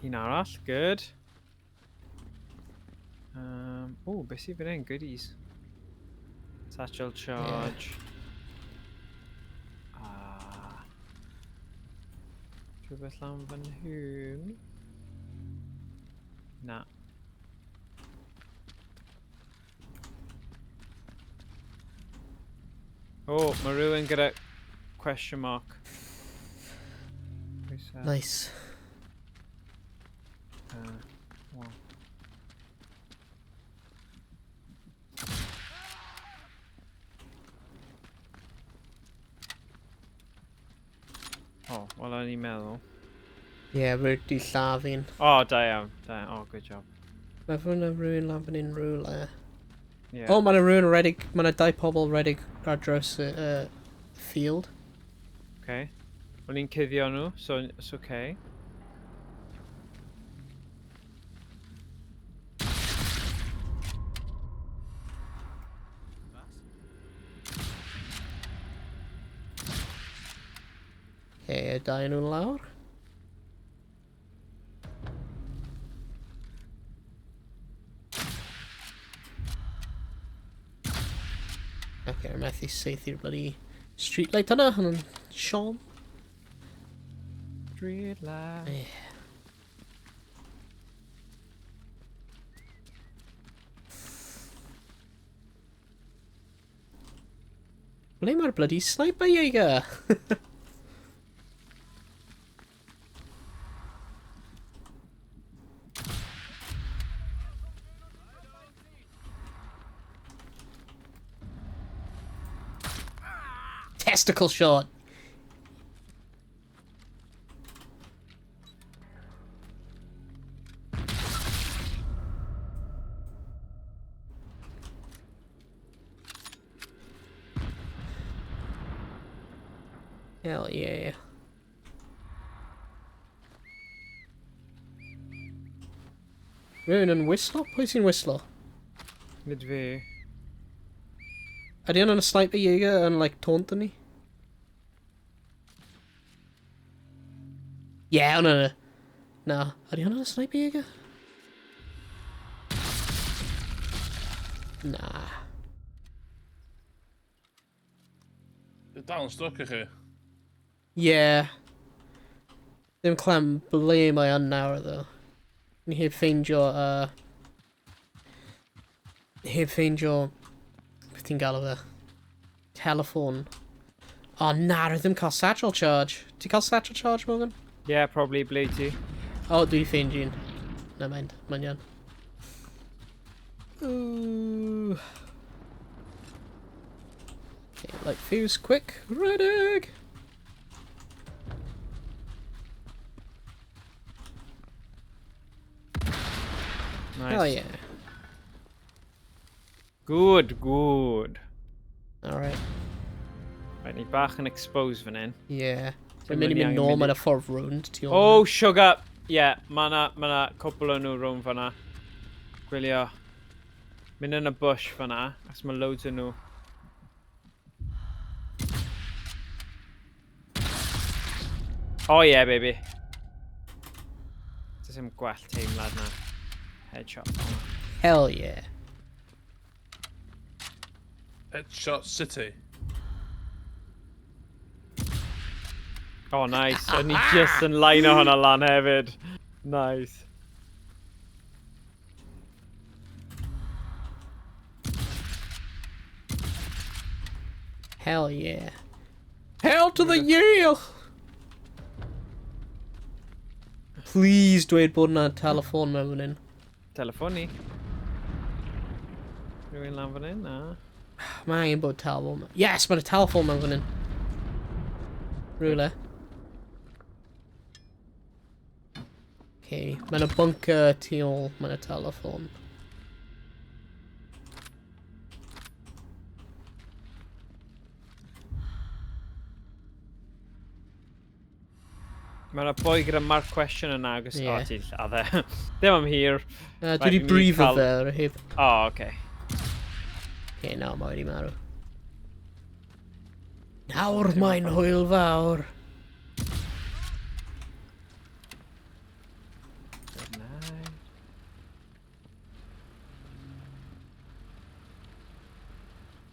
Un arall, good. Oh, beth sydd fan hyn? Goodies. Satchel charge. Yeah. Ah. Rhywbeth lan fan hyn. Na. Oh, mae rhywun gyda question mark. Nice. Nice. Wow. Oh, wel o'n i'n meddwl. Ie, yeah, rwy di lladd un. Oh, da iawn. Da iawn. Oh, good job. Mae fy yna rhywun lan fan hyn rhywle. Yeah. O, mae yna rhywun redig, mae yna dau pobl redig ar draws y field. Okay. O'n i'n cuddio nhw, so it's okay. Okay, dau nhw'n lawr. Okay, methu saethu'r bloody streetlight yna, hwnna'n siom. Streetlight. Yeah. Ble mae'r bloody sniper Jaeger? Testicle shot. Hell yeah. Rhywun yn whistlo? Pwy sy'n whistlo? Nid fi. Ydy hwn yn y sniper Jaeger yn like taunt ni? Yeah, hwnna'n y... Na, ydy hwnna'n y sniper Jaeger? Na. Dal yn stuck i chi. Yeah. Ddim clem ble mae yn nawr, though. Ni heb ffeindio, heb ffeindio... Beth ti'n galw fe? Telefon. O, oh, na, rwy ddim cael satchel charge. Ti'n cael satchel charge, Morgan? Yeah, probably, ble ti. O, oh, dwi ffeindio un. Na, mind. Mae'n iawn. Ooh. Okay, light fuse, quick. Redig! Nice. Hell yeah. Good, good. Alright. Right, ni bach yn expose fan hyn. Yeah. Dim Mae'n mynd i yn mynd nôl angen mewn y ffordd rownd tu ôl. Oh, sugar! Yeah, ma na, ma na cwpl o nhw rownd fan'na. Gwylio. Mynd yn y bush fan'na, as ma loads o nhw. Oh yeah, baby. Does dim gwell teimlad na. Headshot. Hell yeah. Headshot City. Oh, nice. O'n i just yn line o hwnna lan hefyd. Nice. Hell yeah. Hell to the yeah! Please dweud bod na telefon mewn fan hyn. Telefon ni. Rhywun lan fan hyn? Na. Mae angen bod telefon. Yes, mae'n telefon mewn fan hyn. Rhywle. Okay, mae'n y bunker tu ôl, mae'n y telefon. Mae yna boi gyda mark question yna agos... Ie. O, ti'n lladd e. Ddim am hir. Dwi Right, wedi fi'n mynd i brifo cael- fe ar y heb. O, oh, okay. Okay, nawr mae wedi marw. Nawr mae'n hwyl fawr. Good night.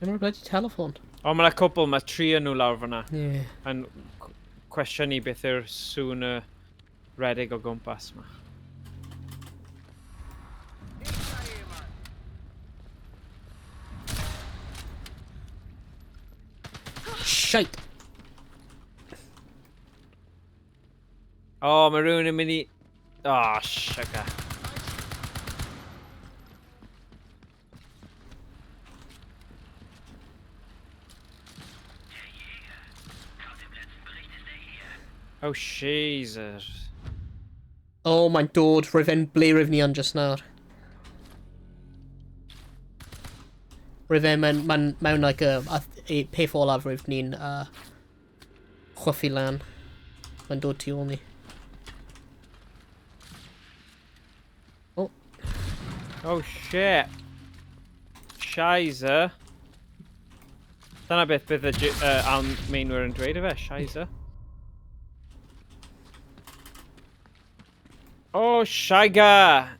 Ddim o'r bloody telefon. O, mae yna cwpl, mae tri yn nhw lawr fyna. Yeah. Yn cwestiynu beth yw'r sŵn y redeg o gwmpas yma. Shite! Oh, mae rhywun yn mynd i... Oh, sugar. Oh, Jesus. Oh, mae'n dod. Roedd fe'n ble roedd ni yn just nawr. Roedd e mewn, mewn, mewn like, a, a, peth olaf roedd ni'n chwythu lan. Mae'n dod tu ôl ni. Oh. Oh, shit. Shizer. Dyna beth bydd y Almaenwyr yn dweud efe, Shizer. Oh, Shiger!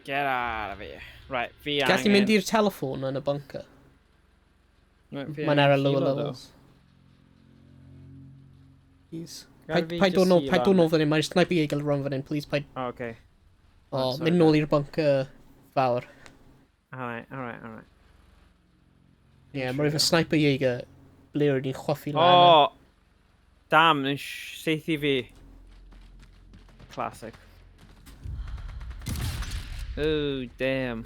Get out of here. Right, fi angen... Gallu mynd i'r telefon yn y bunker. Right, fi Mae'n ar y angen lower healo, though. levels. Please. Gad Paid fi paid jyst dod nôl, healo paid dod am- nôl fan hyn, mae'r sniper eagle rhan fan hyn, please, paid... Oh, okay. Oh, sorry, mynd nôl i'r bunker fawr. Alright, alright, alright. Ie, yeah, mae efo sniper Jaeger ble roedd ni'n chwaffu lan. Oh! Damn, yn seithi fi. Classic. Oh, damn.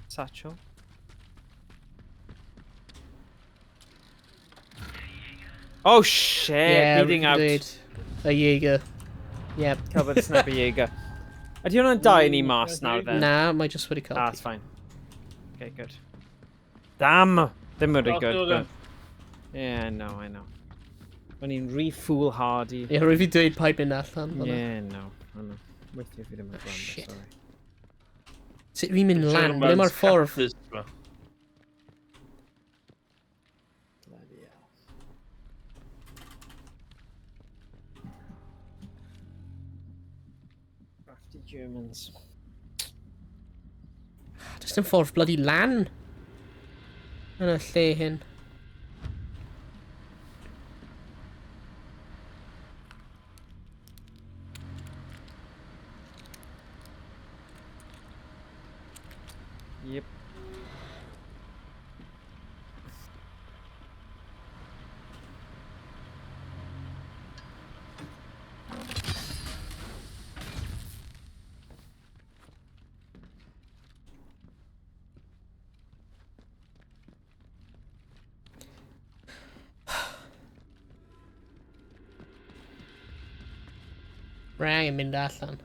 Satchel. Oh shit! Yeah, bleeding out. Dweud, y Jaeger. Yep. Cover the sniper Jaeger. Ydy hwnna'n dau ni mas nawr then? Na, mae just wedi cael. Ah, it's fine. Okay, good. Damn! Ddim really Oh, good, good, but... Yeah, I know, I know. O'n i'n rhy foolhardy. Ie, rwyf fi dweud paid mynd allan. fan'na. Yeah, no, I know. Weithiau fi ddim yn gwrando, Shit. sorry. Sut fi'n mynd lan? Ble mae'r ffordd? Cactus, ma. Bloody hell. Crafty Germans. Does dim ffordd bloody lan. Yn y lle hyn. Yep. Rhaid angen mynd allan.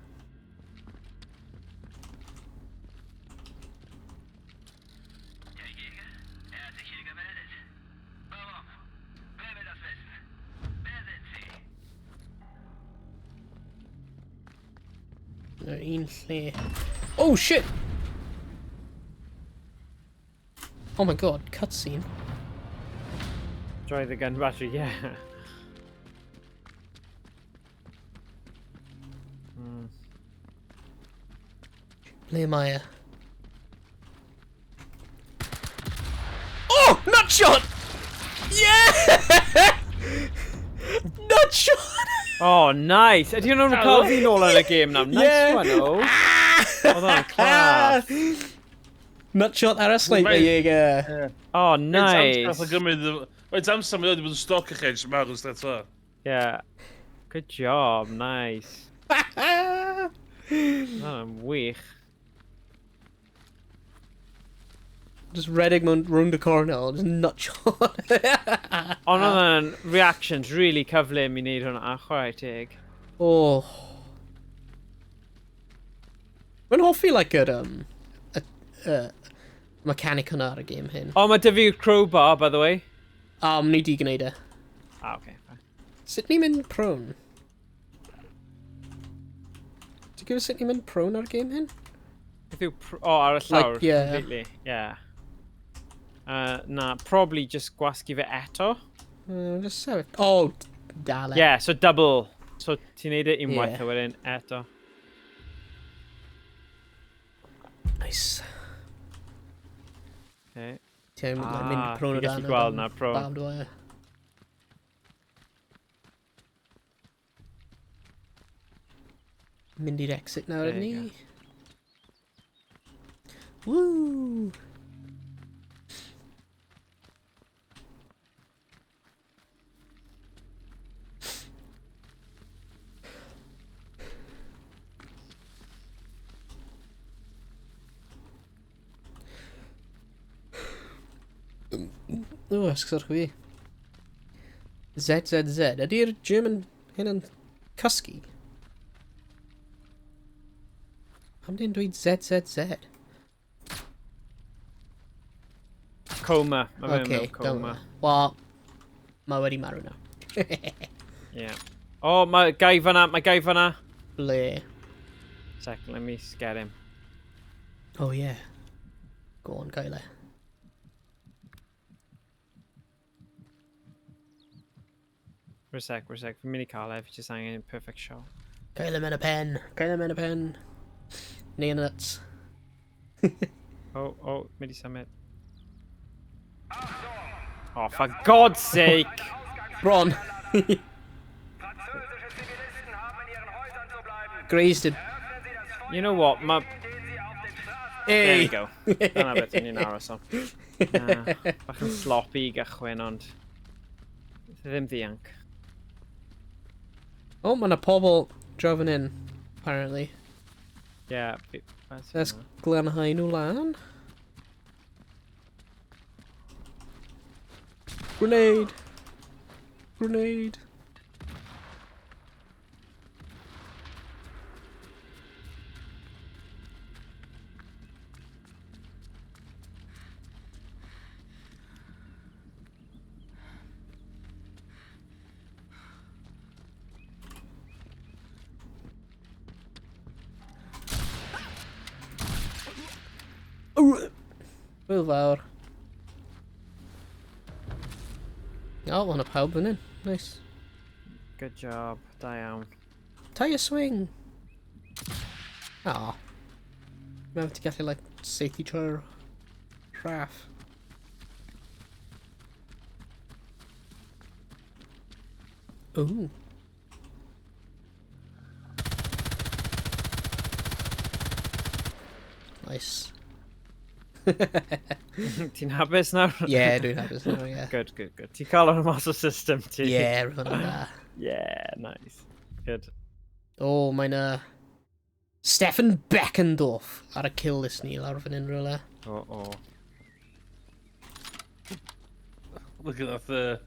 Der Jäger? Er hat sich hier gemeldet. Warum? Wer will das wissen? Wer sind Sie? Yr un lle. Oh shit! Oh my god, cutscene. Try the gun battery, yeah. Ble mae e? Oh! Nut shot! Yeah! Nut shot! Oh, nice! Ydy hwnna'n cael fi nôl yn y game nawr? Nice Yeah. one, oh. Oedd hwnna'n class. Nut shot ar y sniper Right. Jaeger. Oh, Faint nice. amser nath o gymryd... Faint amser mae o wedi bod yn stalker chi, jyst marw straight o. Yeah. Good job, nice. Hwnna'n wych. Just redeg mewn round the corner, just nut shot. Ond oedd hwnna'n reactions really cyflym i wneud hwnna, chwarae teg. Oh. Mae'n hoffi, like, yr, y mechanic hwnna ar y game hyn. Oh, mae dy fi crowbar, by the way. Ni di gwneud e. Ah, okay, fine. Sut ni'n mynd prone? Ti'n gwybod sut ni'n mynd prone ar y game hyn? Beth yw... Oh, ar y llawr, Like, yeah. completely. Yeah. Na, probably just gwasgu fe eto. Just sefyll. Oh, dal e. Yeah, so double. So ti'n neud e unwaith Yeah. a wedyn eto. Nice. Okay. Ti'n like, Ah, mynd prone o fi'n gallu dan. gweld na, prone. Barbed wire. Mynd i'r exit nawr, There ydyn you ni? Woo! O, esgusodwch fi. ZZZ. Ydy'r German hyn yn cysgu? Pam di'n dweud ZZZ? Coma. Mae fe'n Okay, mewn coma. Wel, mae wedi marw nawr. Yeah. Oh, mae guy fan'na, mae guy fan'na. Ble? Second, let me get him. Oh yeah. Go on, gael e. For a sec, for a sec. Fi'n mynd i cael e, fi just angen perfect shot. Gael e mewn y pen. Gael e mewn y pen. Neu yn y nuts. Oh, oh, mynd i symud. Oh, for God's sake! Bron. Grazed him. You know what, ma... There we Hey! go. Dyna beth o'n i'n aros am. Na, bach yn sloppy i gychwyn, ond... Ddim ddianc. Oh, mae yna pobl driving in, apparently. Yeah, Let's glanhau nhw lan. Grenade! Grenade! Hwyl fawr. O, ma' 'na pawb fan hyn. Nice. Good job, da iawn. Tire swing! Aw. Mae'n ti gallu, like, saethu trwy'r rhaff. Ooh. Nice. Ti'n hapus nawr? Yeah, dwi'n hapus nawr, yeah. Good, good, good. Ti'n cael o'n mas o system ti? Yeah, rhywbeth fel 'na. Yeah, nice. Good. O, mae'n Stefan Beckendorf ar y kill list ni lawr fan hyn rhywle. O, o. Look at that,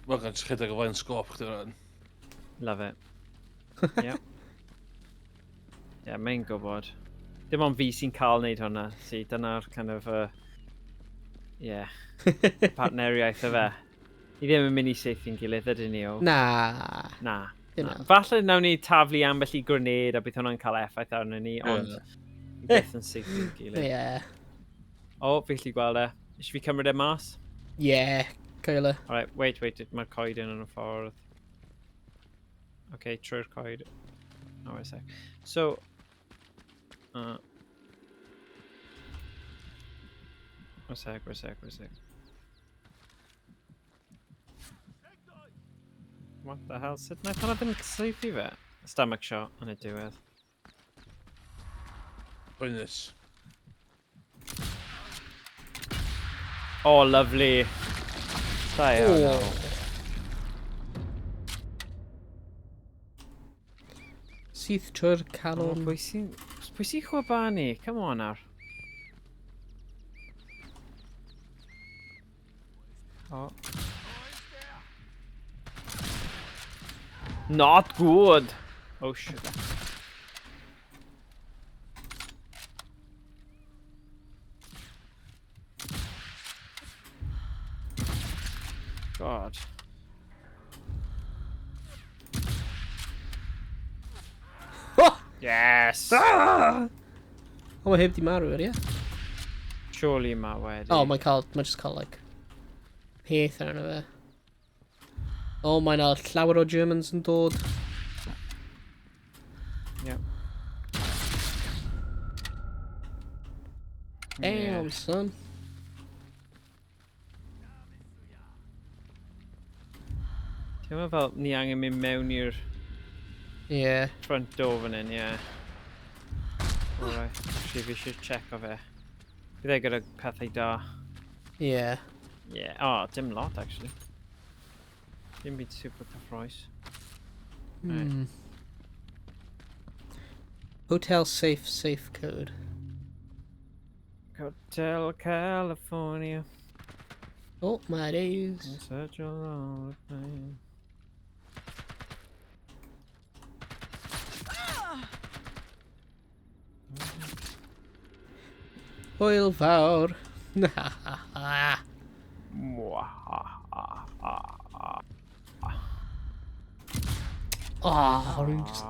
Wel, gan rhedeg o flaen sgop chdi fan. Love it. Yep. Yeah, mae'n gwybod. Dim ond fi sy'n cael wneud hwnna. See, dyna'r kind of, yeah, partneriaeth o fe. Ni ddim yn mynd i saethu'n gilydd, ydyn ni o? Na. Na. Dim Na. ond. Falle nawn ni taflu ambell i grenade a bydd hwnna'n cael effaith arno ni, ond ni byth yn saethu'n gilydd. Yeah. O, fi gallu gweld e. Eisiau fi cymryd e mas? Yeah, cael e. Alright, wait, wait, mae'r coeden yn y ffordd. Okay, trwy'r coed. Oh, wait a sec. So, one sec, one sec, one sec. What the hell? Sut wnaeth hwnna ddim saethu fe? Stomach shot yn y diwedd. Poenus. Oh, lovely. Da iawn. Oh. Syth trwy'r Oh, calon. pwy sy'n chwabanu? Come on nawr. Oh. Not good. Oh shit. God. Oh! Yes! Ah! O, mae heb di marw, ydy e? Surely mae wedi. Oh, mae'n cael, mae'n just cael, like, peth arno fe. O, mae 'na llawer o Germans yn dod. Yep. Damn, son. Teimlo fel ni angen mynd mewn i'r front door fan hyn, ie. Alright, actually fi eisiau check o fe. Bydd e gyda pethau da. Yeah. Yeah, oh, dim lot actually. Dim byd super cyffrous. Right. Hotel safe, safe code. Hotel California. Oh, my days. Such a long time. Hwyl fawr. Oh, rwy'n just...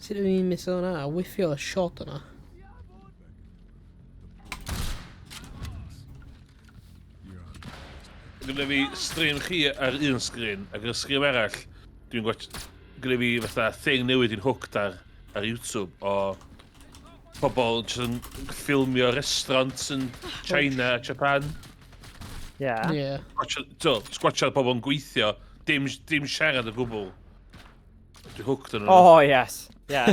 Sut ydw i'n miso hwnna? Whiffio y shot yna. Gyda fi stream chi ar un sgrin, ac ar y sgrin arall, dwi'n gwach... Gyda fi fatha thing newydd i'n hooked ar, ar YouTube o pobl jyst yn ffilmio restaurants yn China a Japan. Yeah. Yeah. Sgwatio pobl yn gweithio, dim, dim siarad o gwbl. Dwi'n hooked yn nhw. Oh, yes. Yeah.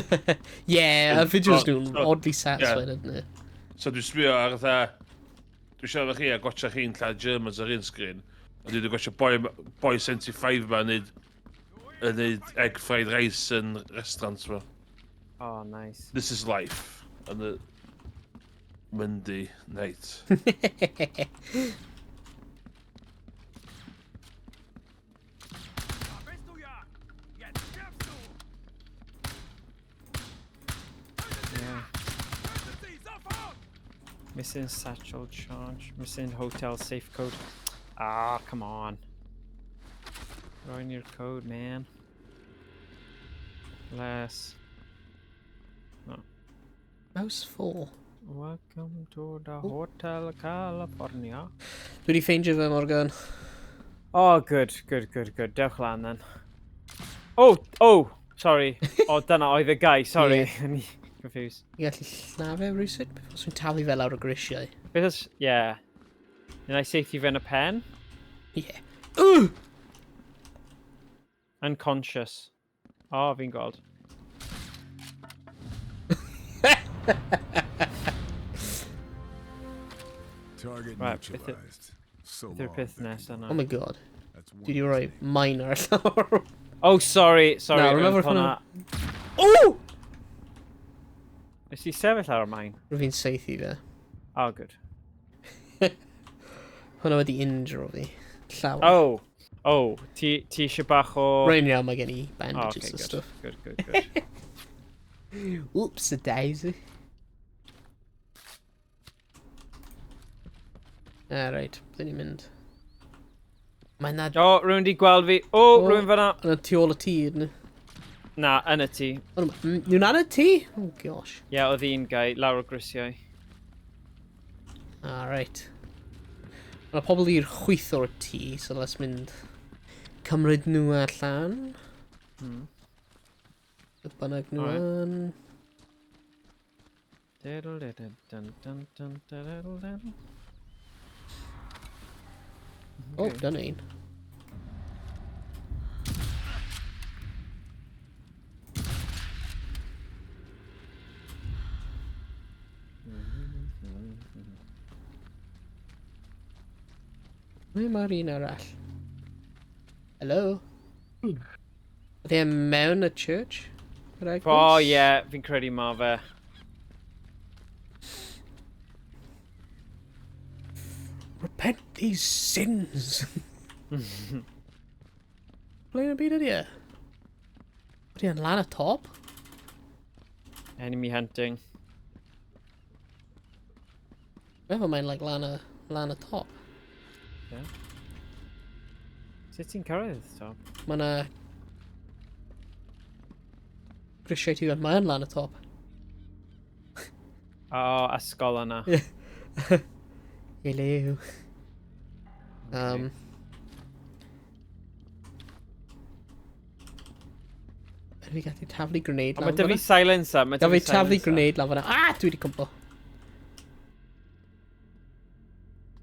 Yeah, y fideos nhw'n So- oddly satisfying, isn't it? So dwi'n sbio ar fatha... Dwi'n siarad efo chi a gwatcha chi'n lladd Germans ar un sgrin. A dwi'n gwatcha boi, boi 75 ma yn neud, yn neud egg fried rice yn restaurant ma. Oh, nice. This is life on the Monday night. Yeah. Missing satchel charge. Missing hotel safe code. Ah, come on. Throw in your code, man. Less. Mouse 4. Welcome to the Hotel California. Dwi wedi ffeindio fe, Morgan. Oh, good, good, good, good. Dewch lan then. Oh, oh, sorry. Oh, dyna oedd y guy, sorry. O'n i confused. I gallu llafu rhywsut? Beth os dwi'n taflu fe lawr y grisiau? Beth os, yeah. Neu I saethu fe yn y pen? Yeah. Ooh! Unconscious. Oh, fi'n gweld. Target Right, beth y- neutralized. So Beth yw'r long, peth Becky. nesaf Oh yna? my god. That's one Dwi wedi rhoi less name. mine ar y llawr. Oh, sorry, sorry. Na, oedd remember hwnna. Oh! Nes i sefyll ar y main? Rwy'n fi'n saethu fe. Oh, good. Hwna wedi injure fi. Llawer. Oh, oh, ti, ti eisiau bach o... Rwy'n iawn, mae gen i Oh, bandages okay, and good, stuff. good, good, good. Oops, a daisy. Ah, right. Byddwn ni'n mynd. Mae'n na... oh, rhywun di gweld fi. Oh, Oh. rhywun fyna. Yna tu ôl y tŷ, ydyn nhw? Na, yn y tŷ. Nhw'n ar y tŷ? Oh, gosh. Ie, yeah, oedd un guy lawr o grisiau. Ah, right. Mae pobl i'r chwith o'r tŷ, so let's mynd cymryd nhw allan. Beth bynnag nhw Alright. yn. Diddle diddle dun dun dun diddle diddle. Oh, dyna un. Ble mae'r un arall? Hello? Ydy e mewn y church? Yr eglwys? Oh, ie, yeah, fi'n credu ma fe. Repent these sins! Ble yn y byd ydy e? Ydy e'n lan y top? Enemy hunting. Meddwl mae'n like, lan y, lan y top. Sut ti'n cyrraedd y top? Mae yna... Grisiau ti mae yn lan y top. O, oh, ysgol yna. Hello. Ydw fi gallu taflu grenade O, lan mae dy fi fan'na? silencer, mae dy Gaf fi fi taflu silencer. grenade lan fan'na. Ah, dwi wedi cwmpo.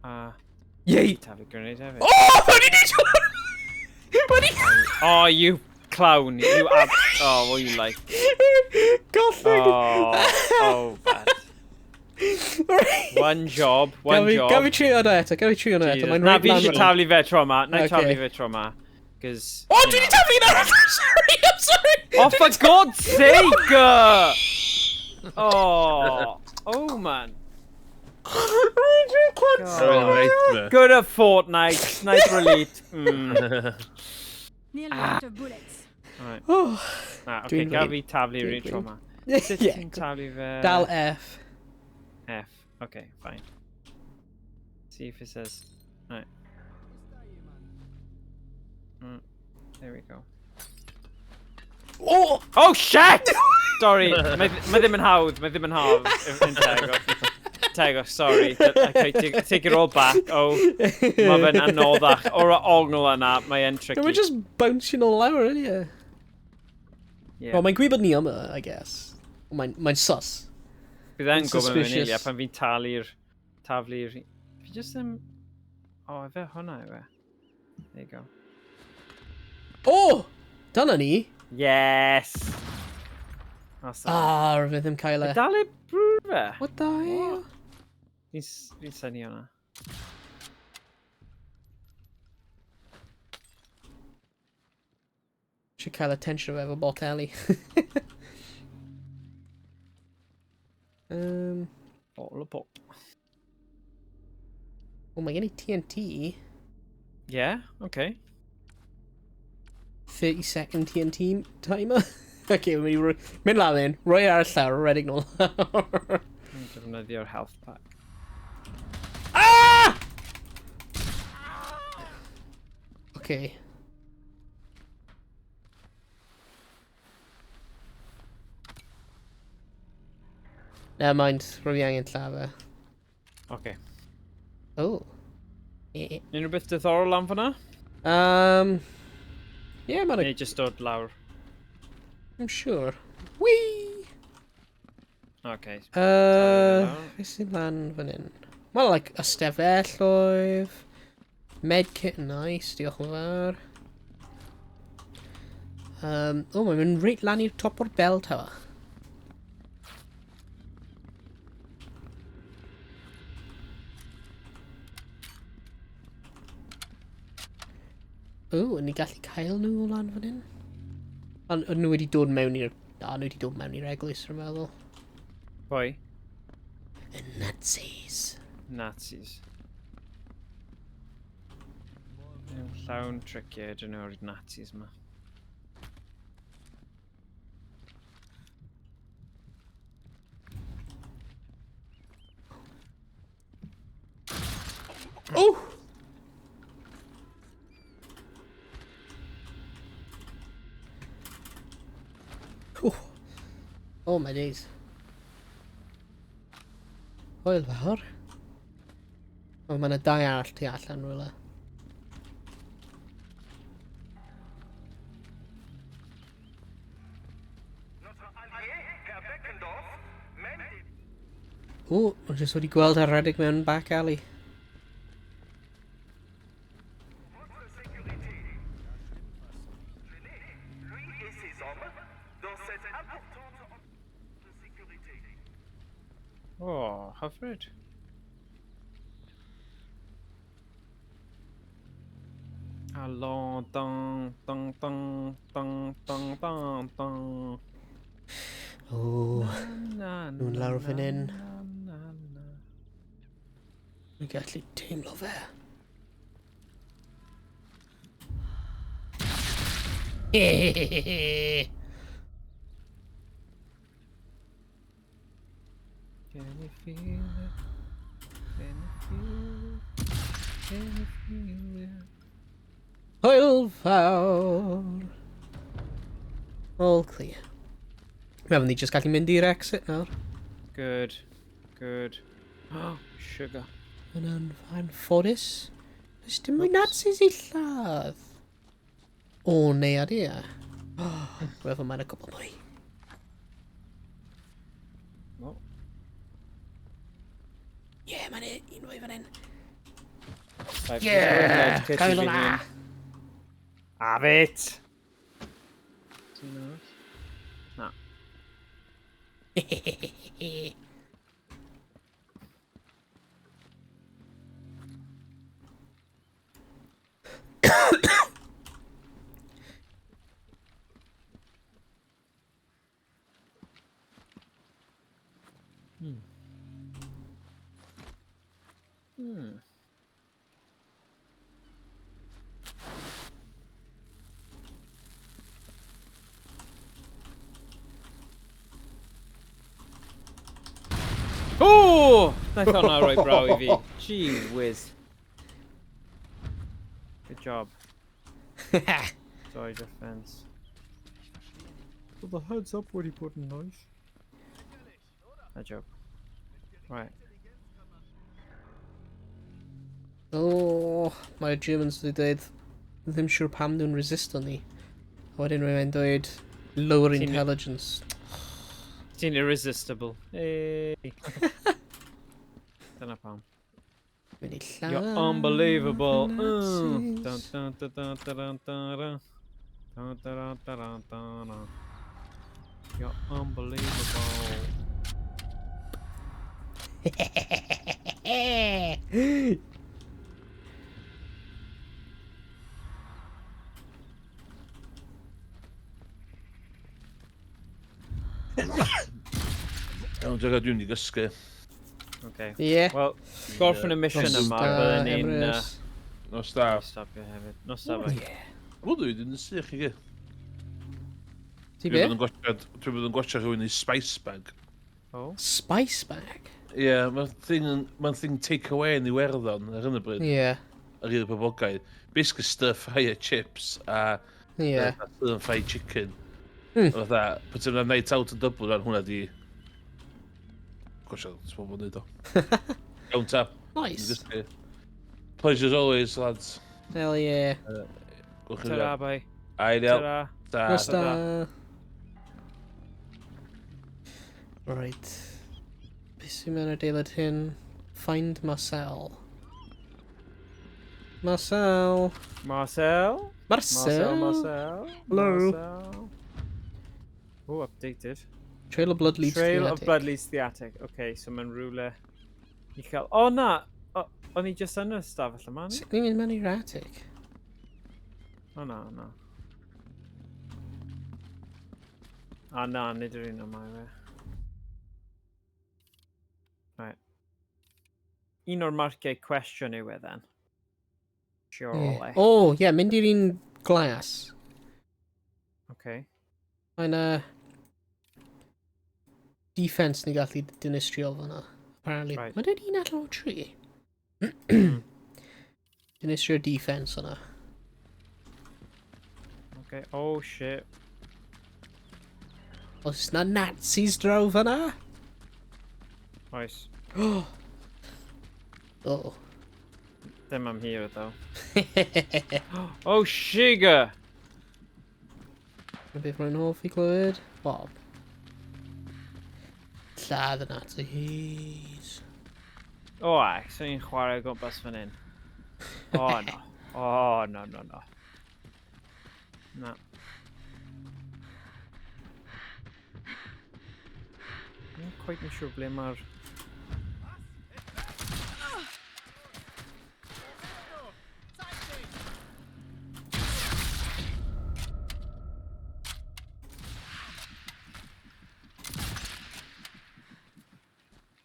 Ah, Yay! taflu grenade hefyd. Oh, wedi neud Wedi... Oh, you clown. You ab... Oh, what you like. Gollwng! Oh, oh, bad. One job, one job. Gaf fi trio hwnna eto, gaf fi trio hwnna eto. Jesus. Mae'n Na, reit fi lan eisiau fan'na. taflu fe tro ma. Na i Okay. taflu fe tro ma. Cos... Oh, dwi wedi taflu hwnna! I'm sorry, I'm sorry! Oh, for God's sake! Oh, oh man. Nightmare. Good at Fortnite, Sniper Elite. Nearly out of bullets. Right. Oh. Na, okay, Dwi'n gaf flin. fi taflu Dwi'n rhywun tro flin. ma. Sut Yeah. ti'n taflu fe? Dal F. F. Okay, fine. See if it says... Right. There we go. Oh! Oh, shit! Sorry, mae ddim yn hawdd, mae ddim yn hawdd. Yn tegwch. Tegwch, sorry. Okay, take it all back. Oh, mae fe'n anoddach. O'r ongl yna, mae e'n tricky. We're just bouncing all lawr, ydy e? Yeah. Wel, mae'n gwybod ni yma, I guess. Mae'n mae sus. Bydd e'n gwybod mewn suspicious. eiliad pan fi'n talu'r... Taflu'r... Fi just ddim... Oh, efe hwnna yw e. There you go. Oh! Dyna ni! Yes! Awesome. Ah, fe ddim cael e. Dal e brwr fe? What the hell? Fi'n syni hwnna. Should cael attention o efo boteli. Bottle of pop. Oh, mae gen i TNT. Yeah, okay. 30 second TNT timer. Okay, mynd i mynd lan then. Roi ar y llawr, redeg nôl lawr. Dwi'n defnyddio'r health pack. Ah! Okay. Never mind, rwy fi angen lladd fe. Okay. Oh. Unrhyw beth diddorol lan fyna? Yeah, mae'n... Neu just dod lawr? I'm sure. Whee! Okay. Beth sy'n lan fan hyn? Mae'n like ystafelloedd. Medkit, nice, diolch yn fawr. Oh, mae'n mynd reit lan i'r top o'r bell tower. O, yn ni gallu cael nhw o lan fan hyn? Ond nhw wedi dod mewn i'r... Na, nhw wedi dod mewn i'r eglwys, rwy'n meddwl. Pwy? Y Nazis. Nazis. Llawn triciau ydyn nhw'r Nazis yma. Oh! Oh. Oh my days. Hwyl fawr. O, mae yna dau arall tu allan rhywle. O, o'n jyst wedi gweld ar redeg mewn back alley. Oh, hyfryd. Alon, dan, dan, dan, dan, dan, dan, dan. O, Na, nhw'n lawr fan hyn. na, na, na. Dwi'n gallu teimlo fe. Can you feel it? Can you feel it? Can you feel it? Hwyl fawr. All clear. Meddwl ni just gallu mynd i'r exit nawr. Good. Good. Oh, sugar. Yn anffodus. Does dim mwy Nazis i lladd. O, neu ar ie. Meddwl mae'n y cwbl mwy. Oh. Ie, yeah, mae'n un fwy fan hyn. Right, Yeah! medkit i Cael fi hwnna! hun. Have it! Ti'n arall? Na. Naeth hwnna roi braw i fi. Gee whiz. Good job. Sorry, defense. Well, the heads up wedi bod yn nice. A joke. Right. Oh, mae'r Germans wedi dweud ddim siŵr pam nhw'n resisto ni. A wedyn rwy'n dweud lower intelligence. Ti'n irresistible. Hey. Dyna pam. Mynd i lladd. You're unbelievable. Dun, dun, dun, dun, dun, dun, dun. Dun, dun, dun, dun, dun, dun. You're unbelievable. Iawn, dwi'n mynd i gysgu. Okay. Ie. Wel, gorffen y mission yma, byddwn ni'n... Nos da. Stopio hefyd. Nos da, bai. Wel, dwi wedi yn sych i gyd. Ti be? Dwi'n bod yn gwachio rhywun i Spice Bag. Oh. Spice Bag? Ie, yeah, mae'n thing, ma thing take away yn Iwerddon ar hyn o bryd. Ie. Yeah. Ar un poblogaidd. Basically stir fry chips a Ie. Yeah. stir fry chicken. Fatha, pan ti'n night out yn Dublin, hwnna di... Gwasio, ti'n bod yn neud o. Iawn ta. Nice. Pleasure as always, lads. Hell yeah. Ta-ra, bye. Ideal. Ta-ra. Ta. Nos da. Right. Beth sy'n mewn adeilad hyn? Find Marcel. Marcel. Marcel? Marcel. Marcel, Marcel. Hello. Marcel. Oh, updated. Trail of blood leads Trail to the of attic. blood leads to the attic. Okay, so mae'n rhywle i cael... O, na! O'n i just yn y stafell yma, ni? Sut ni'n mynd mewn i'r attic? O, na, na. A na, nid yr un yma yw e. Right. Un o'r marciau cwestiwn yw e, then. Surely. Yeah. Oh, ie, yeah, mynd i'r un glas. Okay. Mae'n defense ni gallu dinistrio fyna. Apparently. Right. Mae'n dweud un allan o tri. Dinistrio defense yna. Okay. Oh, shit. Oes na Nazis draw fyna? Oes. Oh. Ddim am hir, though. Oh, sugar! Beth rwy'n hoffi clywed? Bob. Lladd y Nazis. O, ai, so ni'n chwarae o gwmpas fan hyn. O, no. O, no, no, no. Na. Dwi'n quite yn siŵr ble mae'r...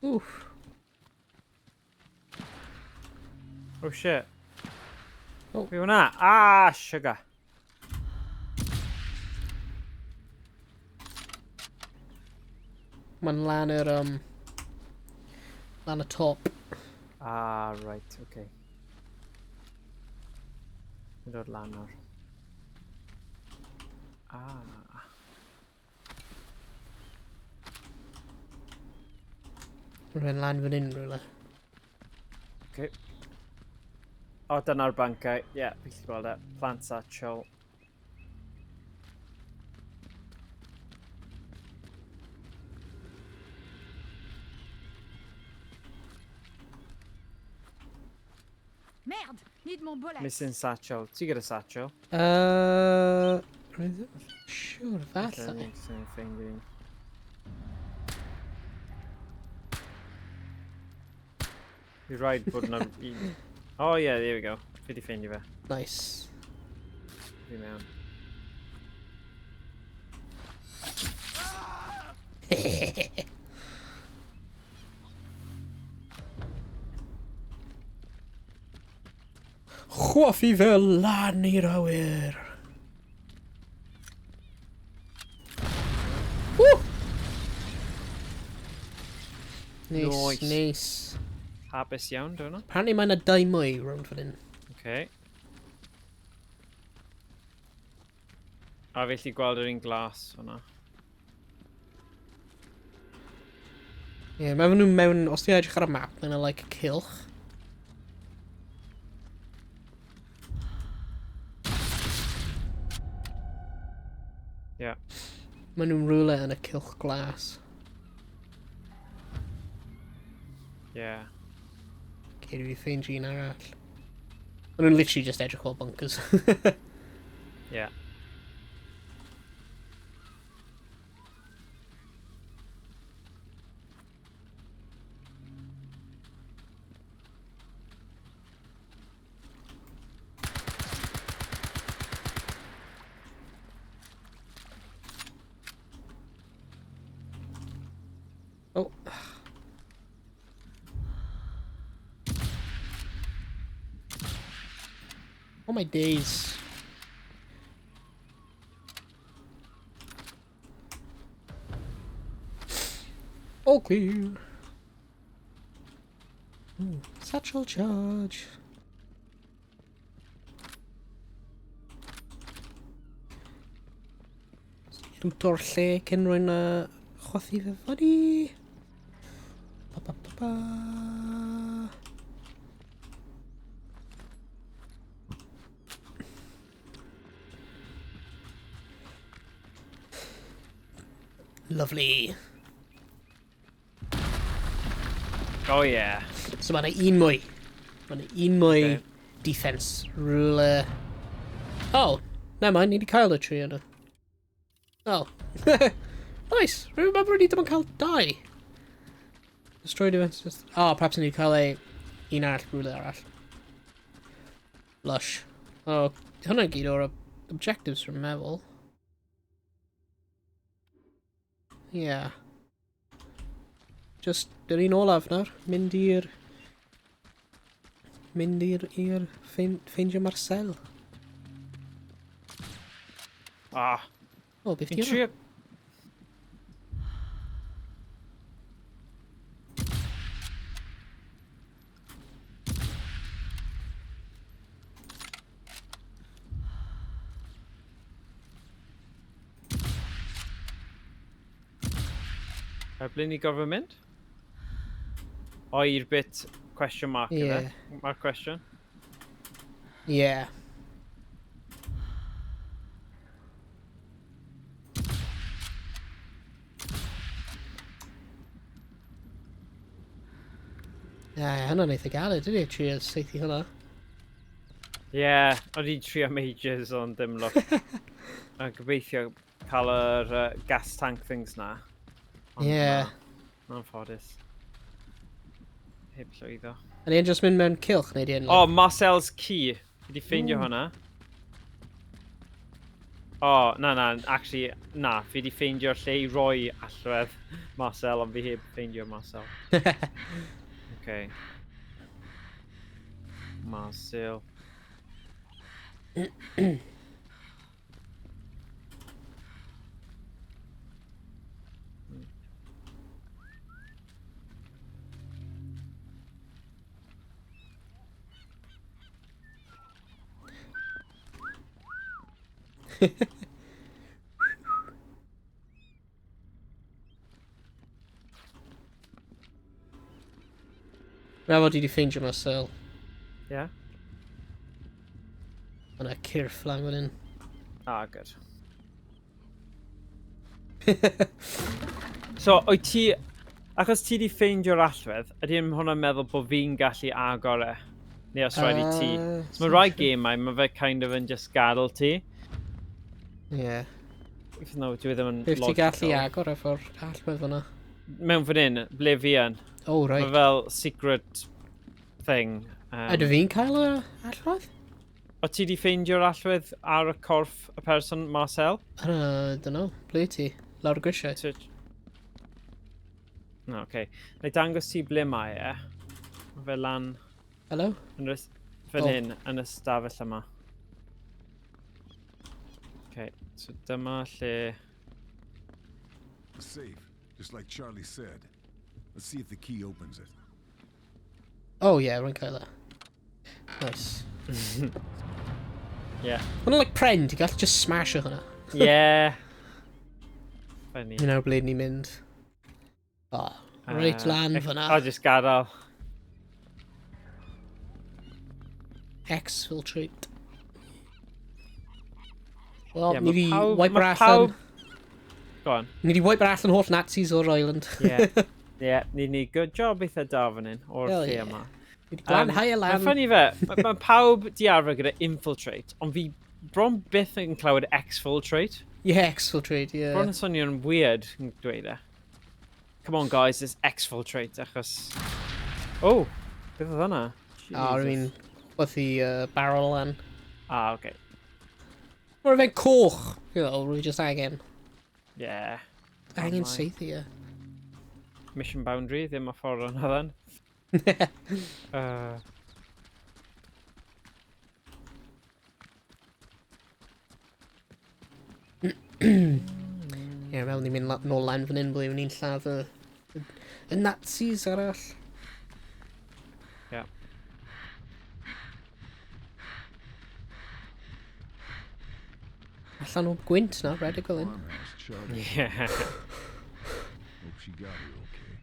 Oof. Oh, shit. Oh. Be hwnna? Ah, sugar. Mae'n lan yr, lan y top. Ah, right, okay. Mae'n dod lan nawr. Ah. Rwy'n lan fan hyn rhywle. Okay. O, dyna'r bancau. Ie, yeah, fi'n gallu gweld e. Plant satchel. Merde! Need more bullets. Missing satchel. Ti gyda satchel? Rwy'n ddim siŵr, falle. Same thing, un. Fi rhaid bod yna un. Oh yeah, there we go. Fi di ffeindio fe. Nice. Fi mewn. Chwaffi fe lan i'r awyr. Woo! Nice, Nice. nice. Hapus iawn, dwi'n hwnna. Apparently mae yna dau mwy rownd fan hyn. Okay. A felly gweld yr un glas hwnna. Ie, yeah, mae nhw mewn, os ti'n edrych ar y map, mae'n like cylch. Ie. Yeah. Mae nhw'n rhywle yn y cylch glas. Ie. Yeah. Okay, dwi wedi ffeindio un arall. Maen nhw'n literally just edrych fel bunkers. Yeah. Oh. Oh my days. All clear. Ooh, satchel charge. Lwto'r lle cyn rwy'n chwythu fe fyny. Pa, pa, pa, pa. Lovely. Oh yeah. So mae yna un mwy. Mae yna un mwy Okay. defense rhywle. Oh, never mind, ni wedi cael y tri yna. Oh. Nice. Rwy'n meddwl ni ddim yn cael dau. Destroy defense system. Oh, perhaps ni wedi cael ei un arall rhywle arall. Lush. Oh, hwnna gyd o'r objectives rwy'n meddwl. Yeah. Just yr un olaf nawr. Mynd i'r... Mynd i'r... i'r... ffeindio Marcel. Ah. O, beth Fi'n di hwnna? trio... A ble ni gorfod mynd? O, i'r bit question mark Ie. yeah. Mark question. Yeah. Yeah, hwnna'n eitha galed, dydy, trio saethu hwnna. Ie, yeah, o'n i'n trio am ages ond dim lwc. A gobeithio cael yr gas tank things na. Ond Ie. Na, na'n ffodus. Heb llwyddo. Ydy e'n just mynd mewn cylch neu di e'n... O, oh, Marcel's key. Fi di ffeindio hwnna. O, oh, na, na, actually, na. Fi di ffeindio'r lle i roi allwedd Marcel, ond fi heb ffeindio Marcel. Okay. Marcel. Rafod i di ffeindio Marcel. Yeah? Yna cyrff lan fan hyn. Ah, good. So, wyt ti... Achos ti di ffeindio'r allwedd, ydy hwnna'n meddwl bod fi'n gallu agor e? Neu os rhaid i ti? So mae rai gemau, mae fe kind of yn just gadael ti. Ie. Even though dwi ddim yn Beth ti gallu logical. agor efo'r allwedd fyna? Mewn fan hyn, ble fi yn. Oh, right. Mae fel secret thing. Ydw fi'n cael y allwedd? O ti di ffeindio'r allwedd ar y corff y person Marcel? I don't know. Ble ti? Lawr y grisiau? No, oce. Na i dangos ti ble mae e. Mae fe lan Hello? yn y, fan Oh. hyn, yn y stafell yma. Okay, so dyma lle... A safe, just like Charlie said. Let's see if the key opens it. Oh yeah, rwy'n cael e. Nice. Yeah. Hwna'n like pren, ti'n gallu just smasho hwnna. Yeah. Funny. Ni nawr ble ni'n mynd. Oh, reit lan fyna. I'll just gadael. Exfiltrate. Wel, Yeah, ni ma' di pawb- wiper ma' allan. pawb- Go on. Ni di wiper allan holl Nazis o'r island. Yeah. Yeah, ni ni good job eitha da fan hyn, o'r Hell lle yeah. yma. Ni di glanhau y Mae'n lan. funny fe, mae ma pawb di arfer gyda infiltrate, ond fi bron byth yn clywed exfiltrate. Yeah, exfiltrate, yeah. Bron yn swnio'n weird yn dweud e. Come on guys, it's exfiltrate, achos... Oh, beth oedd hwnna? Ah, I mean, chwythu barrel lan. Ah, okay. Mae'r fe'n coch, you know, rwy just angen. Yeah. Angen my. saethu, ie. Mission boundary, ddim y ffordd yna then. Ie, fel ni'n mynd nôl lan fan hyn, ble ni'n lladd y Nazis arall. Yeah. Allan o gwynt na, redeg fel hyn. Farmhouse Charlie. Yeah. Hope she got here okay.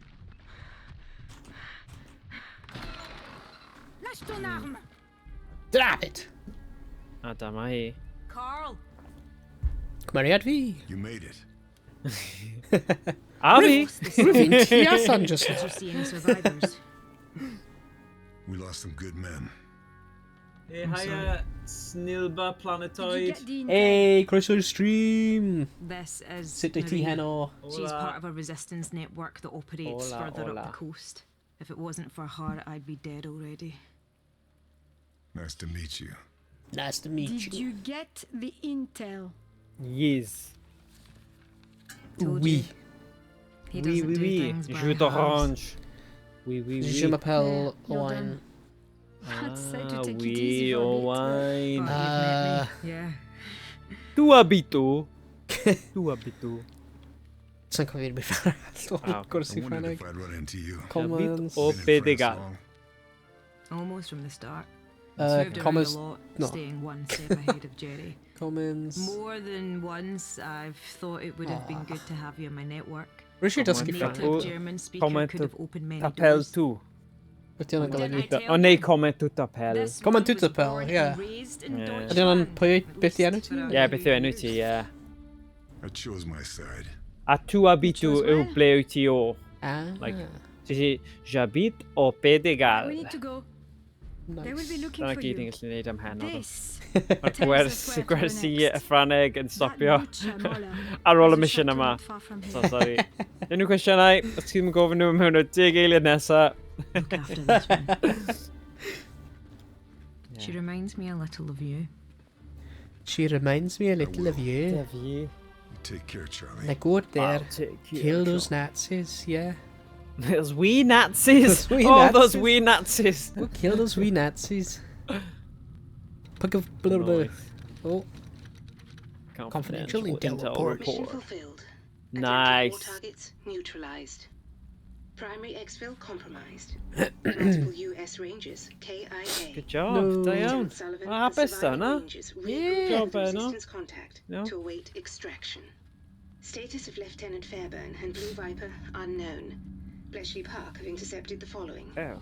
Lâche ton arme! Drap it! A dyma hi. Carl! Cymeriad fi. You made it. A fi! Rwy'n fi'n tu allan just Did you see any survivors? We lost some good men. Hey, hiya, Snilba Planetoid. Hey, croeso i'r stream! This is Sut wyt ti Maria. heno? She's Hola. part of a resistance network that operates Hola, further hola. up the coast. If it wasn't for her, I'd be dead already. Nice to meet you. Nice to meet Did you. you get the intel? Yes. Told Oui. you. He Oui, doesn't oui, do oui. things by Jus halves. d'orange. Oui, oui, oui. Je m'appelle Yeah, you're Owain. done. I'd say to Ah, take it oui, easy for a bit. Owain. But you've met me. Yeah. Tu habitu. Tu habitu. Sa'n cofio unrhyw beth arall o'r Ah, gwrs I i wondered Ffrangeg. if I'd run into you. Commons. O Been in be France digal. long? Almost from the start. Moved around Commas. a lot, no. staying one step ahead of Jerry. Commons. More than once, I've thought it would have been good to have you in my network. Rwy'n siŵr dysgu Comment Ffrangeg. Native German speaker Comment could have opened many T'appelles doors. tu. Beth di hwnna'n Didn't golygu? I tell O neu you? comment tu t'appelles. This Comment one tu was t'appelles, born and yeah. raised in Yeah. Deutschland, Ydy hwnna'n pwy at beth di enw least ti? for a Ie, few beth yw enw ti, years. ie. I chose my side. A tu habitu chose yw well. ble wyt ti o. Ah, Like, Ti si, j'habite au Pays de We Galles. need to go. They will be nice. looking Dyna for gyd you. ni'n gallu gwneud am heno. This Mae'r tells gwers, us where to go gwersi y next. Ffrangeg yn That stopio butcher, Moller, ar ôl y has a mission chateau yma. not far from So here. sorry. Unrhyw cwestiynau, os ti ddim yn gofyn nhw mewn o 10 eiliad nesaf. Look after this one. She reminds me a little of you. She reminds me a little of you. Fi. You take care, Charlie. Like, go out there, Take care, kill those Nazis, yeah. Those wee Nazis. Those wee oh, those Nazis. wee Nazis. Go kill those wee Nazis. Pick of blah blah. Nice. Oh, Confidential intel report. Mission fulfilled. Nice. Atlantic war targets neutralized. Primary exfil compromised. Multiple US Rangers KIA. Good job, No. da iawn. Lieutenant Sullivan Mae'n and hapus da, surviving na? Rangers Yeah. regrouped Job, with the eh, no? resistance contact No. to await extraction. Status of Lieutenant Fairburn and Blue Viper unknown. Bletchley Park have intercepted the following. Ew.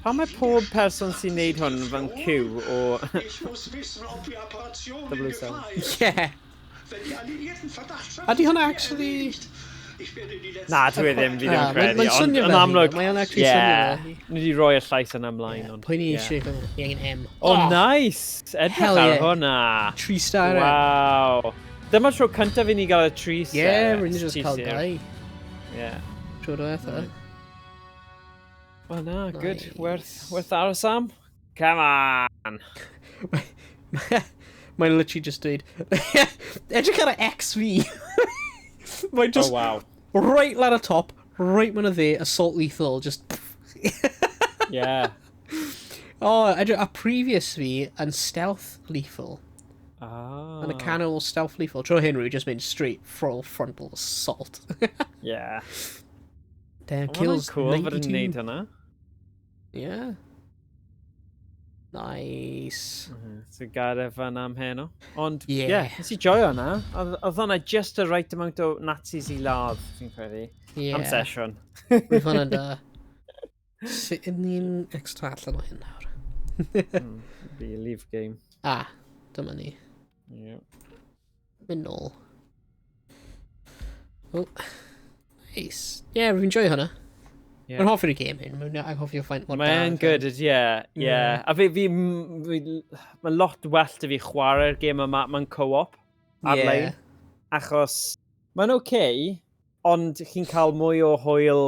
Pam mae pob person sy'n neud hwn fan cyw o Ich muss wissen, ob die Operation in 007? Gefahr ist. yeah. Wenn die Alliierten Verdacht schöpfen, Ydy hwnna sind wir actually- erledigt. Ich werde die letzten Na, dwi ddim, fi ddim Ah, yn mae'n- credu. mae'n Ond swnio yn fel hi, amlwg, mae o'n actually ie, swnio fel hi. Ni wedi rhoi y llais yna ymlaen. ond, Pwy ni ie. eisiau fel ni angen M. Oh, nice! Edrych Hell ar yeah. hwnna. Tri star. Waw. Dyma tro cyntaf i ni gael y tri seren. Yeah, rwy'n just Tri cael seren. dau. Yeah. Tro diwetha. Wel na, good. Nice. Werth, werth aros am? Come on! Mae'n literally just dweud... Edrych ar y XV. Mae'n just Oh, wow. right lan y top, right mewn y dde, assault lethal, just... Yeah. Oh, edrych, a previous fi yn stealth lethal. Ah. Yn y canol stealth lethal. Tro hyn, rwy just mynd straight full frontal assault. Yeah. Damn, kills cool 92. Fod yn neud hwnna. Yeah. Nice. So gael e fan am heno. Ond, ie, yeah, nes i joio hwnna. Oedd hwnna just the right amount o Nazis i ladd, fi'n credu. Yeah. Am sesiwn. Roedd hwnna'n da. Sut ydyn ni'n extra allan o hyn nawr? Be a leave game. Ah, dyma ni. Yeah. Mynd nôl. Oh, nice. Yeah, rwy'n joio hwnna. Yeah. Rwy'n hoffi'r game hyn. Rwy'n anghofio ffaint mor da. Mae'n good, ydy, ie. Yeah. A fi, mae lot well 'da fi chwarae'r gêm yma mewn co-op ar-lein. Achos mae'n oce, okay, ond chi'n cael mwy o hwyl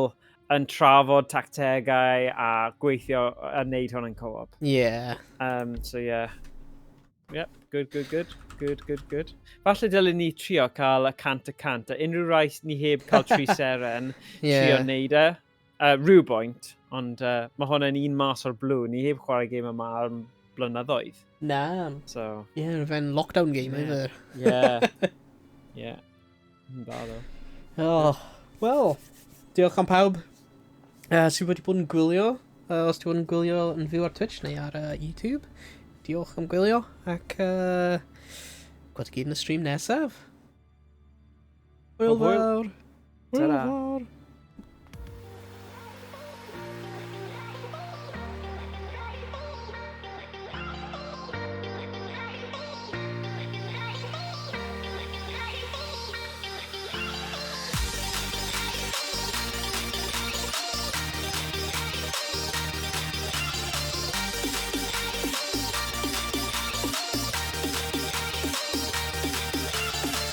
yn trafod tactegau a gweithio a wneud hwn yn co-op. So yeah. Yep, good, good, good. Good, good, good. Falle dylen ni trio cael y 100%, a unrhyw rai ni heb cael tri seren, trio neud e. Rhyw bwynt, ond mae hwn yn un mas o'r blue. Ni heb chwarae gêm yma am blynyddoedd. Na. So, Yeah, fe'n lockdown game, yeah. Yeah. Dda, ddo. Oh, wel, diolch am pawb sydd wedi bod yn gwylio. Os ti wedi bod yn gwylio yn fyw ar Twitch neu ar YouTube, diolch am gwylio ac gweld i gyd yn y stream nesaf. Hwyl Hwyl. fawr. Hwyl Ta-ra. fawr.